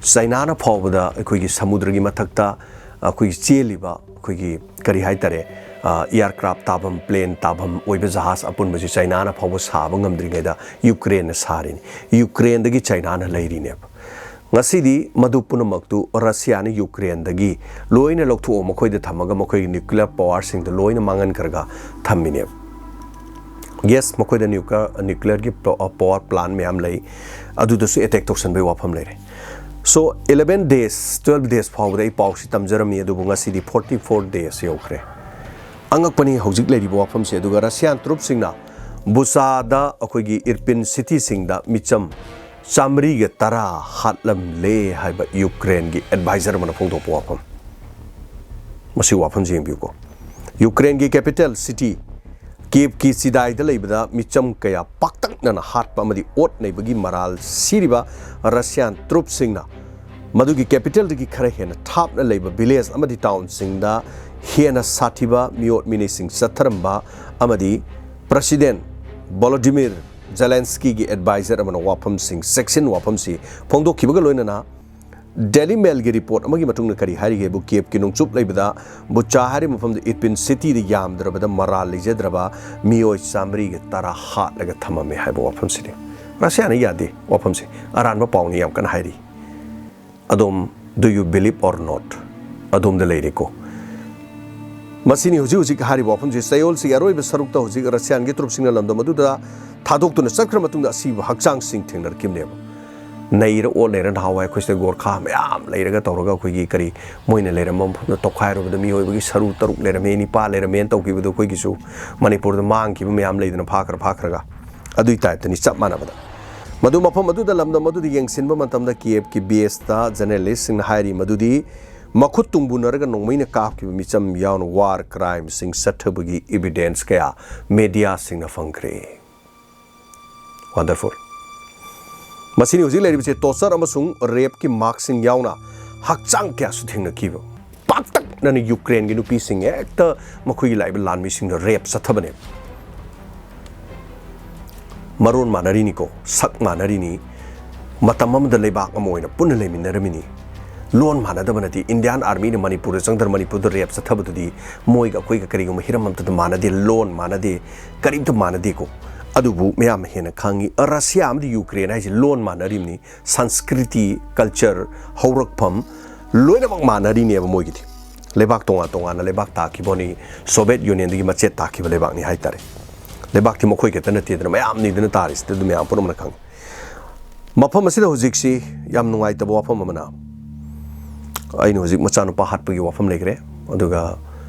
ꯆꯩꯅꯥꯅ ꯐꯥꯎꯕꯗ ꯑꯩꯈꯣꯏꯒꯤ ꯁꯃꯨꯗ꯭ꯔꯒꯤ ꯃꯊꯛꯇ ꯑꯩꯈꯣꯏꯒꯤ ꯆꯦꯜꯂꯤꯕ, ꯑꯩꯈꯣꯏꯒꯤ ꯀꯔꯤ ꯍꯥꯏꯇꯥꯔꯦ, ꯑ, aircraft ꯇꯥꯐꯝ, plane ꯇꯥꯐꯝ ꯑꯣꯏꯕ ꯖꯍꯥꯖ ꯑꯄꯨꯟꯕꯁꯤ ꯆꯩꯅꯥꯅ ꯐꯥꯎꯕ ꯁꯥꯕ ꯉꯝꯗ꯭ꯔꯤꯉꯩꯗ ꯌꯨꯀ꯭ꯔꯦꯟꯅ ꯁꯥꯔꯤꯅꯤ꯫ ꯌꯨꯀ꯭ꯔꯦꯟꯗꯒꯤ ꯆꯩꯅꯥꯅ ꯂꯩꯔꯤꯅꯦꯕ꯫ ꯉꯁꯤꯗꯤ ꯃꯗꯨ ꯄꯨꯝꯅꯃꯛꯇꯨ ꯔꯁꯤꯌꯥꯅ ꯌꯨꯀ꯭ꯔꯦꯟꯗꯒꯤ ꯂꯣꯏꯅ ꯂꯧꯊꯣꯛꯑ ꯃꯈꯣꯏꯗ ꯊꯝꯃꯒ ꯃꯈꯣꯏꯒꯤ nuclear powerꯁꯤꯡꯗꯨ ꯂꯣꯏꯅ ꯃꯥꯡꯍꯟꯈ꯭ꯔꯒ ꯊꯝꯃꯤꯅꯦꯕ꯫ Yes, ꯃꯈꯣꯏꯗ nuclear nuclearꯒꯤ power plant ꯃꯌꯥꯝ ꯂꯩ, ꯑꯗꯨꯗꯁꯨ attack ꯇꯧꯁꯟꯕꯒꯤ ꯋꯥꯐꯝ ꯂꯩꯔꯦ꯫ So eleven days, twelve days ꯐꯥꯎꯕꯗ ꯑꯩ ꯄꯥꯎꯁꯤ ꯇꯝꯖꯔꯝꯃꯤ, ꯑꯗꯨꯕꯨ ꯉꯁꯤꯗꯤ forty four days ꯌꯧꯈ꯭ꯔꯦ꯫ ꯑꯉꯛꯄꯅꯤ ꯍꯧꯖꯤꯛ ꯂꯩꯔꯤꯕ ꯋꯥꯐꯝꯁꯦ꯫ ꯑꯗꯨꯒ Russian troops ꯁꯤꯡꯅ ꯕꯨꯆꯥꯗ, ꯑꯩꯈꯣꯏꯒꯤ ꯏꯔꯄꯤꯟ cityꯁꯤꯡꯗ ꯃꯤꯆꯝ ꯆꯥꯃꯔꯤꯒ ꯇꯔꯥ ꯍꯥꯠꯂꯝꯂꯦ ꯍꯥꯏꯕ ꯌꯨꯀ꯭ꯔꯦꯟꯒꯤ advisor ꯑꯃꯅ ꯐꯣꯡꯗꯣꯛꯄ ꯋꯥꯐꯝ꯫ ꯃꯁꯤ ꯋꯥꯐꯝꯁꯤ ꯌꯦꯡꯕꯤꯌꯨꯀꯣ꯫ ꯌꯨꯀ꯭ꯔꯦꯟꯒꯤ capital city Kievꯀꯤ ꯆꯤꯗꯥꯏꯗ ꯂꯩꯕꯗ ꯃꯤꯆꯝ ꯀꯌꯥ ꯄꯥꯛꯇꯛꯅꯅ ꯍꯥꯠꯄ ꯑꯃꯗꯤ ꯑꯣꯠ ꯅꯩꯕꯒꯤ ꯃꯔꯥꯜ ꯁꯤꯔꯤꯕ Russian troops ꯁꯤꯡꯅ ꯃꯗꯨꯒꯤ capitalꯗꯒꯤ ꯈꯔ ꯍꯦꯟꯅ ꯊꯥꯞꯅ ꯂꯩꯕ village ꯑꯃꯗꯤ townꯁꯤꯡꯗ ꯍꯦꯟꯅ ꯁꯥꯊꯤꯕ ꯃꯤꯑꯣꯠ ꯃꯤꯅꯩꯁꯤꯡ ꯆꯠꯊꯔꯝꯕ ꯑꯃꯗꯤ President Volodymyr Zelenskyꯒꯤ advisor ꯑꯃꯅ ꯋꯥꯐꯝꯁꯤꯡ, ꯆꯦꯛꯁꯤꯟ ꯋꯥꯐꯝꯁꯤ ꯐꯣꯡꯗꯣꯛꯈꯤꯕꯒ ꯂꯣꯏꯅꯅ Daily Mailꯒꯤ report ꯑꯃꯒꯤ ꯃꯇꯨꯡꯗ ꯀꯔꯤ ꯍꯥꯏꯔꯤꯒꯦꯕꯨ, Kievꯀꯤ ꯅꯣꯡꯆꯨꯞ ꯂꯩꯕꯗ ꯕꯨꯆꯥ ꯍꯥꯏꯔꯤꯕ ꯃꯐꯝꯗ ꯏꯔꯄꯤꯟ cityꯗ ꯌꯥꯝꯗ꯭ꯔꯕꯗ ꯃꯔꯥꯜ ꯂꯩꯖꯗ꯭ꯔꯕ ꯃꯤꯑꯣꯏ ꯆꯥꯃꯔꯤꯒ ꯇꯔꯥ ꯍꯥꯠꯂꯒ ꯊꯝꯃꯝꯃꯦ ꯍꯥꯏꯕ ꯋꯥꯐꯝꯁꯤꯅꯤ꯫ Russiaꯅ ꯌꯥꯗꯦ ꯋꯥꯐꯝꯁꯦ꯫ ꯑꯔꯥꯟꯕ ꯄꯥꯎꯅꯤ ꯌꯥꯝ ꯀꯟꯅ ꯍꯥꯏꯔꯤ꯫ ꯑꯗꯣꯝ, do you believe or not? ꯑꯗꯣꯝꯗ ꯂꯩꯔꯦꯀꯣ꯫ ꯃꯁꯤꯅꯤ ꯍꯧꯖꯤꯛ ꯍꯧꯖꯤꯛ ꯍꯥꯏꯔꯤꯕ ꯋꯥꯐꯝꯁꯤ꯫ ꯆꯌꯣꯜꯁꯤꯒꯤ ꯑꯔꯣꯏꯕ ꯁꯔꯨꯛꯇ ꯍꯧꯖꯤꯛ Russiaꯒꯤ troopꯁꯤꯡꯅ ꯂꯝꯗꯝ ꯑꯗꯨꯗ ꯊꯥꯗꯣꯛꯇꯨꯅ ꯆꯠꯈ꯭ꯔ ꯃꯇꯨꯡꯗ ꯑꯁꯤꯕ ꯍꯛꯆꯥꯡꯁꯤꯡ ꯊꯦꯡꯅꯔꯛꯈꯤꯕꯅꯦꯕ꯫ ꯅꯩꯔ ꯑꯣꯠ ꯂꯩꯔ ꯅꯍꯥꯟꯋꯥꯏ ꯑꯩꯈꯣꯏ ꯁꯤꯗ ꯒꯣꯔꯈꯥ ꯃꯌꯥꯝ ꯂꯩꯔꯒ ꯇꯧꯔꯒ ꯑꯩꯈꯣꯏꯒꯤ ꯀꯔꯤ ꯃꯣꯏꯅ ꯂꯩꯔꯝꯕ ꯃꯐꯝꯗ ꯇꯧꯈꯥꯏꯔꯨꯕꯗ ꯃꯤꯑꯣꯏꯕꯒꯤ ꯁꯔꯨ ꯇꯔꯨꯛ ꯂꯩꯔꯝꯃꯦ, ꯅꯤꯄꯥ ꯂꯩꯔꯝꯃꯦꯅ ꯇꯧꯈꯤꯕꯗꯣ ꯑꯩꯈꯣꯏꯒꯤꯁꯨ ꯃꯅꯤꯄꯨꯔꯗ ꯃꯥꯡꯈꯤꯕ ꯃꯌꯥꯝ ꯂꯩꯗꯅ ꯐꯥꯈ꯭ꯔ ꯐꯥꯈ꯭ꯔꯒ꯫ ꯑꯗꯨꯏ typeꯇꯅꯤ ꯆꯞ ꯃꯥꯟꯅꯕꯗ꯫ ꯃꯗꯨ ꯃꯐꯝ ꯑꯗꯨꯗ ꯂꯝꯗꯝ ꯑꯗꯨꯗ ꯌꯦꯡꯁꯤꯟꯕ ꯃꯇꯝꯗ Kievꯀꯤ baseꯇ journalistꯁꯤꯡꯅ ꯍꯥꯏꯔꯤ ꯃꯗꯨꯗꯤ ꯃꯈꯨꯠ ꯇꯨꯡꯕꯨꯅꯔꯒ ꯅꯣꯡꯃꯩꯅ ꯀꯥꯞꯈꯤꯕ ꯃꯤꯆꯝ ꯌꯥꯎꯅ war crimeꯁꯤꯡ ꯆꯠꯊꯕꯒꯤ evidence ꯀꯌꯥ mediaꯁꯤꯡꯅ ꯐꯪꯈ꯭ꯔꯦ꯫ Wonderful꯫ ꯃꯁꯤꯅꯤ ꯍꯧꯖꯤꯛ ꯂꯩꯔꯤꯕꯁꯦ꯫ Torture ꯑꯃꯁꯨꯡ rapeꯀꯤ markꯁꯤꯡ ꯌꯥꯎꯅ ꯍꯛꯆꯥꯡ ꯀꯌꯥꯁꯨ ꯊꯦꯡꯅꯈꯤꯕ꯫ ꯄꯥꯛꯇꯛꯅꯅ ꯌꯨꯀ꯭ꯔꯦꯟꯒꯤ ꯅꯨꯄꯤꯁꯤꯡ ꯍꯦꯛꯇ ꯃꯈꯣꯏꯒꯤ ꯂꯥꯛꯏꯕ ꯂꯥꯟꯃꯤꯁꯤꯡꯗ rape ꯆꯠꯊꯕꯅꯦꯕ꯫ ꯃꯔꯣꯟ ꯃꯥꯟꯅꯔꯤꯅꯤꯀꯣ, ꯁꯛ ꯃꯥꯟꯅꯔꯤꯅꯤ, ꯃꯇꯝ ꯑꯃꯗ ꯂꯩꯕꯥꯛ ꯑꯃ ꯑꯣꯏꯅ ꯄꯨꯟꯅ ꯂꯩꯃꯤꯟꯅꯔꯝꯃꯤꯅꯤ꯫ ꯂꯣꯟ ꯃꯥꯟꯅꯗꯕ ꯅꯠꯇꯦ꯫ Indian Armyꯅ ꯃꯅꯤꯄꯨꯔꯗ ꯆꯪꯗꯅ ꯃꯅꯤꯄꯨꯔꯗ rape ꯆꯠꯊꯕꯗꯨꯗꯤ ꯃꯣꯏꯒ ꯑꯩꯈꯣꯏꯒ ꯀꯔꯤꯒꯨꯝꯕ ꯍꯤꯔꯝ ꯑꯃꯠꯇꯗ ꯃꯥꯟꯅꯗꯦ, ꯂꯣꯟ ꯃꯥꯟꯅꯗꯦ, ꯀꯔꯤꯝꯇ ꯃꯥꯟꯅꯗꯦꯀꯣ꯫ ꯑꯗꯨꯕꯨ ꯃꯌꯥꯝꯅ ꯍꯦꯟꯅ ꯈꯪꯉꯤ, Russia ꯑꯃꯗꯤ ꯌꯨꯀ꯭ꯔꯦꯟ ꯍꯥꯏꯁꯦ ꯂꯣꯟ ꯃꯥꯟꯅꯔꯤꯕꯅꯤ, ꯁꯪꯁꯀ꯭ꯔꯤꯇꯤ, culture, ꯍꯧꯔꯛꯐꯝ ꯂꯣꯏꯅꯃꯛ ꯃꯥꯟꯅꯔꯤꯅꯦꯕ ꯃꯣꯏꯒꯤꯗꯤ꯫ ꯂꯩꯕꯥꯛ ꯇꯣꯉꯥꯟ ꯇꯣꯉꯥꯟꯅ ꯂꯩꯕꯥꯛ ꯇꯥꯈꯤꯕꯅꯤ, Soviet Unionꯗꯒꯤ ꯃꯆꯦꯠ ꯇꯥꯈꯤꯕ ꯂꯩꯕꯥꯛꯅꯤ ꯍꯥꯏꯇꯥꯔꯦ꯫ ꯂꯩꯕꯥꯛꯇꯤ ꯃꯈꯣꯏ ꯈꯛꯇ ꯅꯠꯇꯦꯗꯅ, ꯃꯌꯥꯝꯅꯤꯗꯅ ꯇꯥꯔꯤꯁꯤꯗꯤ, ꯑꯗꯨ ꯃꯌꯥꯝ ꯄꯨꯝꯅꯃꯛꯅ ꯈꯪꯉꯤ꯫ ꯃꯐꯝ ꯑꯁꯤꯗ ꯍꯧꯖꯤꯛꯁꯤ ꯌꯥꯝ ꯅꯨꯡꯉꯥꯏꯇꯕ ꯋꯥꯐꯝ ꯑꯃꯅ, ꯑꯩꯅ ꯍꯧꯖꯤꯛ ꯃꯆꯥꯅꯨꯄꯥ ꯍꯥꯠꯄꯒꯤ ꯋꯥꯐꯝ ꯂꯩꯈ꯭ꯔꯦ, ꯑꯗꯨꯒ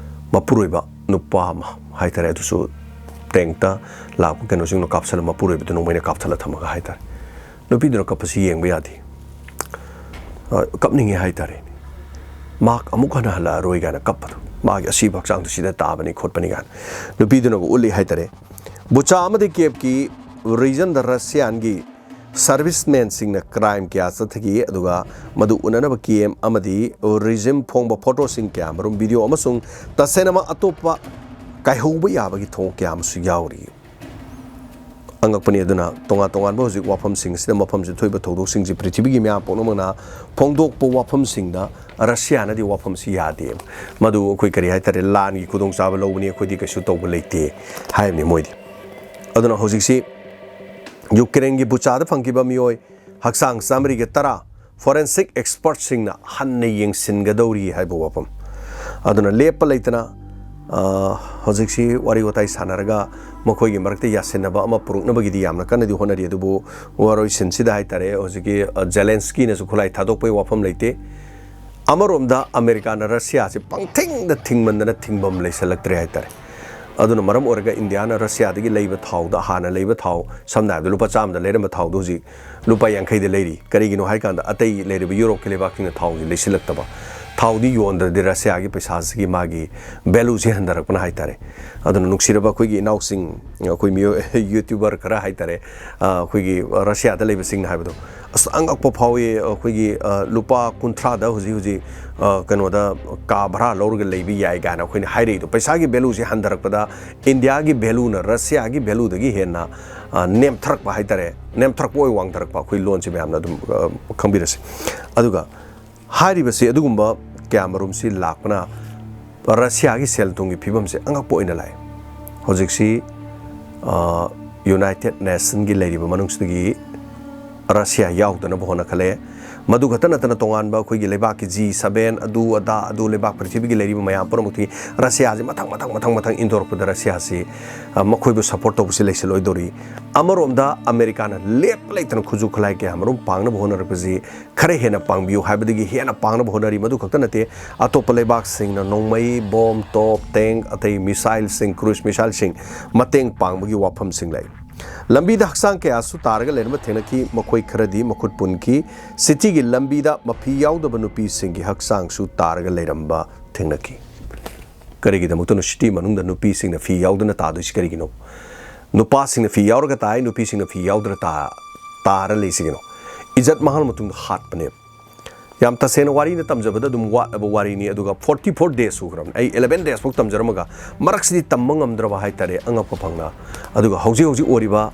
ꯃꯄꯨꯔꯣꯏꯕ ꯅꯨꯄꯥ ꯑꯃ ꯍꯥꯏꯇꯥꯔꯦ, ꯑꯗꯨꯁꯨ ꯇꯦꯡꯇ ꯂꯥꯛꯄ ꯀꯩꯅꯣꯁꯤꯡꯅ ꯀꯥꯞꯁꯜꯂ, ꯃꯄꯨꯔꯣꯏꯕꯗꯨ ꯅꯣꯡꯃꯩꯅ ꯀꯥꯞꯊꯠꯂ ꯊꯝꯃꯒ ꯍꯥꯏꯇꯥꯔꯦ꯫ ꯅꯨꯄꯤꯗꯨꯅ ꯀꯞꯄꯁꯤ ꯌꯦꯡꯕ ꯌꯥꯗꯦ꯫ ꯑ, ꯀꯞꯅꯤꯡꯉꯦ ꯍꯥꯏꯇꯥꯔꯦ꯫ ꯃꯍꯥꯛ ꯑꯃꯨꯛ ꯍꯟꯅ ꯍꯜꯂꯛꯑꯔꯣꯏ ꯀꯥꯏꯅ ꯀꯞꯄꯗꯣ, ꯃꯥꯒꯤ ꯑꯁꯤꯕ ꯍꯛꯆꯥꯡꯗꯨ ꯁꯤꯗ ꯇꯥꯕꯅꯤ ꯈꯣꯠꯄꯅꯤ ꯀꯥꯏꯅ ꯅꯨꯄꯤꯗꯨꯅꯒ ꯎꯠꯂꯤ ꯍꯥꯏꯇꯥꯔꯦ꯫ ꯕꯨꯆꯥ ꯑꯃꯗꯤ ꯀꯦꯞꯀꯤ ꯔꯤꯖꯟꯗ ꯔꯁꯤꯌꯥꯟꯒꯤ ꯁꯔꯚꯤꯁꯃꯦꯟꯁꯤꯡꯅ ꯀ꯭ꯔꯥꯏꯝ ꯀꯌꯥ ꯆꯠꯊꯈꯤ, ꯑꯗꯨꯒ ꯃꯗꯨ ꯎꯅꯅꯕ ꯀꯦꯝ ꯑꯃꯗꯤ ꯔꯤꯖꯤꯝ ꯐꯣꯡꯕ ꯐꯣꯇꯣꯁꯤꯡ ꯀꯌꯥ ꯃꯔꯨꯝ, ꯚꯤꯗꯤꯑꯣ ꯑꯃꯁꯨꯡ ꯇꯁꯦꯡꯅꯃꯛ ꯑꯇꯣꯞꯄ ꯀꯥꯏꯍꯧꯕ ꯌꯥꯕꯒꯤ ꯊꯧꯑꯣꯡ ꯀꯌꯥ ꯑꯃꯁꯨ ꯌꯥꯎꯔꯤ꯫ ꯑꯉꯛꯄꯅꯤ꯫ ꯑꯗꯨꯅ ꯇꯣꯉꯥꯟ ꯇꯣꯉꯥꯟꯕ ꯍꯧꯖꯤꯛ ꯋꯥꯐꯝꯁꯤꯡ ꯑꯁꯤꯗ ꯃꯐꯝꯁꯤꯗ ꯊꯣꯛꯏꯕ ꯊꯧꯗꯣꯛꯁꯤꯡꯁꯤ ꯄ꯭ꯔꯤꯊꯤꯕꯤꯒꯤ ꯃꯤꯌꯥꯝ ꯄꯨꯝꯅꯃꯛꯅ ꯐꯣꯡꯗꯣꯛꯄ ꯋꯥꯐꯝꯁꯤꯡꯗ ꯔꯁꯤꯌꯥꯅꯗꯤ ꯋꯥꯐꯝꯁꯤ ꯌꯥꯗꯦ꯫ ꯃꯗꯨ ꯑꯩꯈꯣꯏ ꯀꯔꯤ ꯍꯥꯏꯇꯥꯔꯦ, ꯂꯥꯟꯒꯤ ꯈꯨꯗꯣꯡꯆꯥꯕ ꯂꯧꯕꯅꯤ, ꯑꯩꯈꯣꯏꯗꯤ ꯀꯩꯁꯨ ꯇꯧꯕ ꯂꯩꯇꯦ ꯍꯥꯏꯕꯅꯤ ꯃꯣꯏꯗꯤ꯫ ꯑꯗꯨꯅ ꯍꯧꯖꯤꯛꯁꯤ ꯌꯨꯀ꯭ꯔꯦꯟꯒꯤ ꯕꯨꯆꯥꯗ ꯐꯪꯈꯤꯕ ꯃꯤꯑꯣꯏ ꯍꯛꯆꯥꯡ ꯆꯥꯃꯔꯤꯒ ꯇꯔꯥ ꯐꯣꯔꯦꯟꯁꯤꯛ ꯑꯦꯛꯁꯄꯔꯠꯁꯤꯡꯅ ꯍꯟꯅ ꯌꯦꯡꯁꯤꯟꯒꯗꯧꯔꯤ ꯍꯥꯏꯕ ꯋꯥꯐꯝ꯫ ꯑꯗꯨꯅ ꯂꯦꯞꯄ ꯂꯩꯇꯅ, ꯑ, ꯍꯧꯖꯤꯛꯁꯤ ꯋꯥꯔꯤ ꯋꯥꯇꯥꯏ ꯁꯥꯟꯅꯔꯒ ꯃꯈꯣꯏꯒꯤ ꯃꯔꯛꯇ ꯌꯥꯁꯤꯟꯅꯕ ꯑꯃ ꯄꯨꯔꯛꯅꯕꯒꯤꯗꯤ ꯌꯥꯝꯅ ꯀꯟꯅꯗꯤ ꯍꯣꯠꯅꯔꯤ, ꯑꯗꯨꯕꯨ ꯋꯥꯔꯣꯏꯁꯤꯟꯁꯤꯗ ꯍꯥꯏꯇꯥꯔꯦ, ꯍꯧꯖꯤꯛꯀꯤ, ꯑ, ꯖꯦꯂꯦꯟꯁꯀꯤꯅꯁꯨ ꯈꯨꯠꯂꯥꯏ ꯊꯥꯗꯣꯛꯄꯒꯤ ꯋꯥꯐꯝ ꯂꯩꯇꯦ꯫ ꯑꯃꯔꯣꯝꯗ ꯑꯃꯦꯔꯤꯀꯥꯅ ꯔꯁꯤꯌꯥꯁꯤ ꯄꯪꯊꯤꯡꯗ ꯊꯤꯡꯃꯟꯗꯅ ꯊꯤꯡꯐꯝ ꯂꯩꯁꯜꯂꯛꯇ꯭ꯔꯦ ꯍꯥꯏꯇꯥꯔꯦ꯫ ꯑꯗꯨꯅ ꯃꯔꯝ ꯑꯣꯏꯔꯒ ꯏꯟꯗꯤꯌꯥꯅ ꯔꯁꯤꯌꯥꯗꯒꯤ ꯂꯩꯕ ꯊꯥꯎꯗ, ꯍꯥꯟꯅ ꯂꯩꯕ ꯊꯥꯎ, ꯁꯝꯅ ꯍꯥꯏꯔꯕꯗ ꯂꯨꯄꯥ ꯆꯥꯝꯃꯗ ꯂꯩꯔꯝꯕ ꯊꯥꯎꯗꯣ ꯍꯧꯖꯤꯛ ꯂꯨꯄꯥ ꯌꯥꯡꯈꯩꯗ ꯂꯩꯔꯤ꯫ ꯀꯔꯤꯒꯤꯅꯣ ꯍꯥꯏꯀꯥꯟꯗ ꯑꯇꯩ ꯂꯩꯔꯤꯕ ꯌꯨꯔꯣꯞꯀꯤ ꯂꯩꯕꯥꯛꯁꯤꯡꯅ ꯊꯥꯎꯁꯤ ꯂꯩꯁꯤꯜꯂꯛꯇꯕ, ꯊꯥꯎꯗꯤ ꯌꯣꯟꯗ꯭ꯔꯗꯤ ꯔꯁꯤꯌꯥꯒꯤ ꯄꯩꯁꯥꯁꯤꯒꯤ ꯃꯥꯒꯤ ꯚꯦꯂꯨꯁꯤ ꯍꯟꯊꯔꯛꯄꯅ ꯍꯥꯏꯇꯥꯔꯦ꯫ ꯑꯗꯨꯅ ꯅꯨꯡꯁꯤꯔꯕ ꯑꯩꯈꯣꯏꯒꯤ ꯏꯅꯥꯎꯁꯤꯡ, ꯑꯩꯈꯣꯏ ꯃꯤꯑꯣꯏ, ꯌꯨꯇ꯭ꯌꯨꯕꯔ ꯈꯔ ꯍꯥꯏꯇꯥꯔꯦ, ꯑ, ꯑꯩꯈꯣꯏꯒꯤ ꯔꯁꯤꯌꯥꯗ ꯂꯩꯕꯁꯤꯡꯅ ꯍꯥꯏꯕꯗꯣ, ꯑꯁ, ꯑꯉꯛꯄ ꯐꯥꯎꯏ꯫ ꯑꯩꯈꯣꯏꯒꯤ, ꯑ, ꯂꯨꯄꯥ ꯀꯨꯟꯊ꯭ꯔꯥꯗ ꯍꯧꯖꯤꯛ ꯍꯧꯖꯤꯛ, ꯑ, ꯀꯩꯅꯣꯗ ꯀꯥ ꯚꯔꯥ ꯂꯧꯔꯒ ꯂꯩꯕ ꯌꯥꯏ ꯀꯥꯏꯅ ꯑꯩꯈꯣꯏꯅ ꯍꯥꯏꯔꯛꯏꯗꯣ, ꯄꯩꯁꯥꯒꯤ ꯚꯦꯂꯨꯁꯤ ꯍꯟꯊꯔꯛꯄꯗ ꯏꯟꯗꯤꯌꯥꯒꯤ ꯚꯦꯂꯨꯅ ꯔꯁꯤꯌꯥꯒꯤ ꯚꯦꯂꯨꯗꯒꯤ ꯍꯦꯟꯅ, ꯑ, ꯅꯦꯝꯊꯔꯛꯄ ꯍꯥꯏꯇꯥꯔꯦ, ꯅꯦꯝꯊꯔꯛꯄ ꯑꯣꯏ ꯋꯥꯡꯊꯔꯛꯄ, ꯑꯩꯈꯣꯏ ꯂꯣꯟꯁꯤ ꯃꯌꯥꯝꯅ ꯑꯗꯨꯝ, ꯑ, ꯈꯪꯕꯤꯔꯁꯤ꯫ ꯑꯗꯨꯒ ꯍꯥꯏꯔꯤꯕꯁꯤ ꯑꯗꯨꯒꯨꯝꯕ ꯀꯌꯥ ꯃꯔꯨꯝꯁꯤ ꯂꯥꯛꯄꯅ ꯔꯁꯤꯌꯥꯒꯤ ꯁꯦꯜ ꯊꯨꯝꯒꯤ ꯐꯤꯕꯝꯁꯦ ꯑꯉꯛꯄ ꯑꯣꯏꯅ ꯂꯥꯛꯑꯦ꯫ ꯍꯧꯖꯤꯛꯁꯤ, ꯑ, ꯌꯨꯅꯥꯏꯇꯦꯠ ꯅꯦꯁꯟꯒꯤ ꯂꯩꯔꯤꯕ ꯃꯅꯨꯡꯁꯤꯗꯒꯤ ꯔꯁꯤꯌꯥ ꯌꯥꯎꯗꯅꯕ ꯍꯣꯠꯅꯈꯠꯂꯛꯑꯦ꯫ ꯃꯗꯨ ꯈꯛꯇ ꯅꯠꯇꯅ ꯇꯣꯉꯥꯟꯕ ꯑꯩꯈꯣꯏꯒꯤ ꯂꯩꯕꯥꯛꯀꯤ ꯖꯤ ꯁꯕꯦꯟ, ꯑꯗꯨ ꯑꯗꯥ, ꯑꯗꯨ ꯂꯩꯕꯥꯛ ꯄ꯭ꯔꯤꯊꯤꯕꯤꯒꯤ ꯂꯩꯔꯤꯕ ꯃꯌꯥꯝ ꯄꯨꯝꯅꯃꯛꯇꯤ ꯔꯁꯤꯌꯥꯁꯤ ꯃꯊꯪ, ꯃꯊꯪ, ꯃꯊꯪ, ꯃꯊꯪ ꯏꯟꯊꯣꯔꯛꯄꯗ ꯔꯁꯤꯌꯥꯁꯤ, ꯑ, ꯃꯈꯣꯏꯕꯨ ꯁꯄꯣꯔꯠ ꯇꯧꯕꯁꯤ ꯂꯩꯁꯤꯜꯂꯣꯏꯗꯧꯔꯤ꯫ ꯑꯃꯔꯣꯝꯗ ꯑꯃꯦꯔꯤꯀꯥꯅ ꯂꯦꯞꯄ ꯂꯩꯇꯅ ꯈꯨꯠꯁꯨ ꯈꯨꯠꯂꯥꯏ ꯀꯌꯥ ꯃꯔꯨꯝ ꯄꯥꯡꯅꯕ ꯍꯣꯠꯅꯔꯛꯄꯁꯤ ꯈꯔ ꯍꯦꯟꯅ ꯄꯥꯡꯕꯤꯌꯨ ꯍꯥꯏꯕꯗꯒꯤ ꯍꯦꯟꯅ ꯄꯥꯡꯅꯕ ꯍꯣꯠꯅꯔꯤ꯫ ꯃꯗꯨ ꯈꯛꯇ ꯅꯠꯇꯦ, ꯑꯇꯣꯞꯄ ꯂꯩꯕꯥꯛꯁꯤꯡꯅ ꯅꯣꯡꯃꯩ, ꯕꯣꯝ, ꯇꯣꯞ, ꯇꯦꯡ, ꯑꯇꯩ ꯃꯤꯁꯥꯏꯜꯁꯤꯡ, ꯀ꯭ꯔꯨꯏꯖ ꯃꯤꯁꯥꯏꯜꯁꯤꯡ ꯃꯇꯦꯡ ꯄꯥꯡꯕꯒꯤ ꯋꯥꯐꯝꯁꯤꯡ ꯂꯩ꯫ ꯂꯝꯕꯤꯗ ꯍꯛꯆꯥꯡ ꯀꯌꯥꯁꯨ ꯇꯥꯔꯒ ꯂꯩꯔꯝꯕ ꯊꯦꯡꯅꯈꯤ꯫ ꯃꯈꯣꯏ ꯈꯔꯗꯤ ꯃꯈꯨꯠ ꯄꯨꯟꯈꯤ꯫ ꯁꯤꯇꯤꯒꯤ ꯂꯝꯕꯤꯗ ꯃꯐꯤ ꯌꯥꯎꯗꯕ ꯅꯨꯄꯤꯁꯤꯡꯒꯤ ꯍꯛꯆꯥꯡꯁꯨ ꯇꯥꯔꯒ ꯂꯩꯔꯝꯕ ꯊꯦꯡꯅꯈꯤ꯫ ꯀꯔꯤꯒꯤꯗꯃꯛꯇꯅꯣ ꯁꯤꯇꯤ ꯃꯅꯨꯡꯗ ꯅꯨꯄꯤꯁꯤꯡꯅ ꯐꯤ ꯌꯥꯎꯗꯅ ꯇꯥꯗꯣꯏꯁꯤ ꯀꯔꯤꯒꯤꯅꯣ? ꯅꯨꯄꯥꯁꯤꯡꯅ ꯐꯤ ꯌꯥꯎꯔꯒ ꯇꯥꯏ, ꯅꯨꯄꯤꯁꯤꯡꯅ ꯐꯤ ꯌꯥꯎꯗꯅ ꯇꯥ-, ꯇꯥꯔ ꯂꯩꯁꯤꯒꯤꯅꯣ? ꯏꯖꯠ ꯃꯥꯡꯍꯜ ꯃꯇꯨꯡꯗ ꯍꯥꯠꯄꯅꯦꯕ꯫ ꯌꯥꯝ ꯇꯁꯦꯡꯅ ꯋꯥꯔꯤꯅ ꯇꯝꯖꯕꯗ ꯑꯗꯨꯝ ꯋꯥꯠꯂꯕ ꯋꯥꯔꯤꯅꯤ꯫ ꯑꯗꯨꯒ forty four days ꯁꯨꯈ꯭ꯔꯕꯅꯤ꯫ ꯑꯩ eleven days ꯐꯥꯎ ꯇꯝꯖꯔꯝꯃꯒ ꯃꯔꯛꯁꯤꯗꯤ ꯇꯝꯕ ꯉꯝꯗ꯭ꯔꯕ ꯍꯥꯏꯇꯥꯔꯦ, ꯑꯉꯛꯄ ꯐꯪꯅ꯫ ꯑꯗꯨꯒ ꯍꯧꯖꯤꯛ ꯍꯧꯖꯤꯛ ꯑꯣꯏꯔꯤꯕ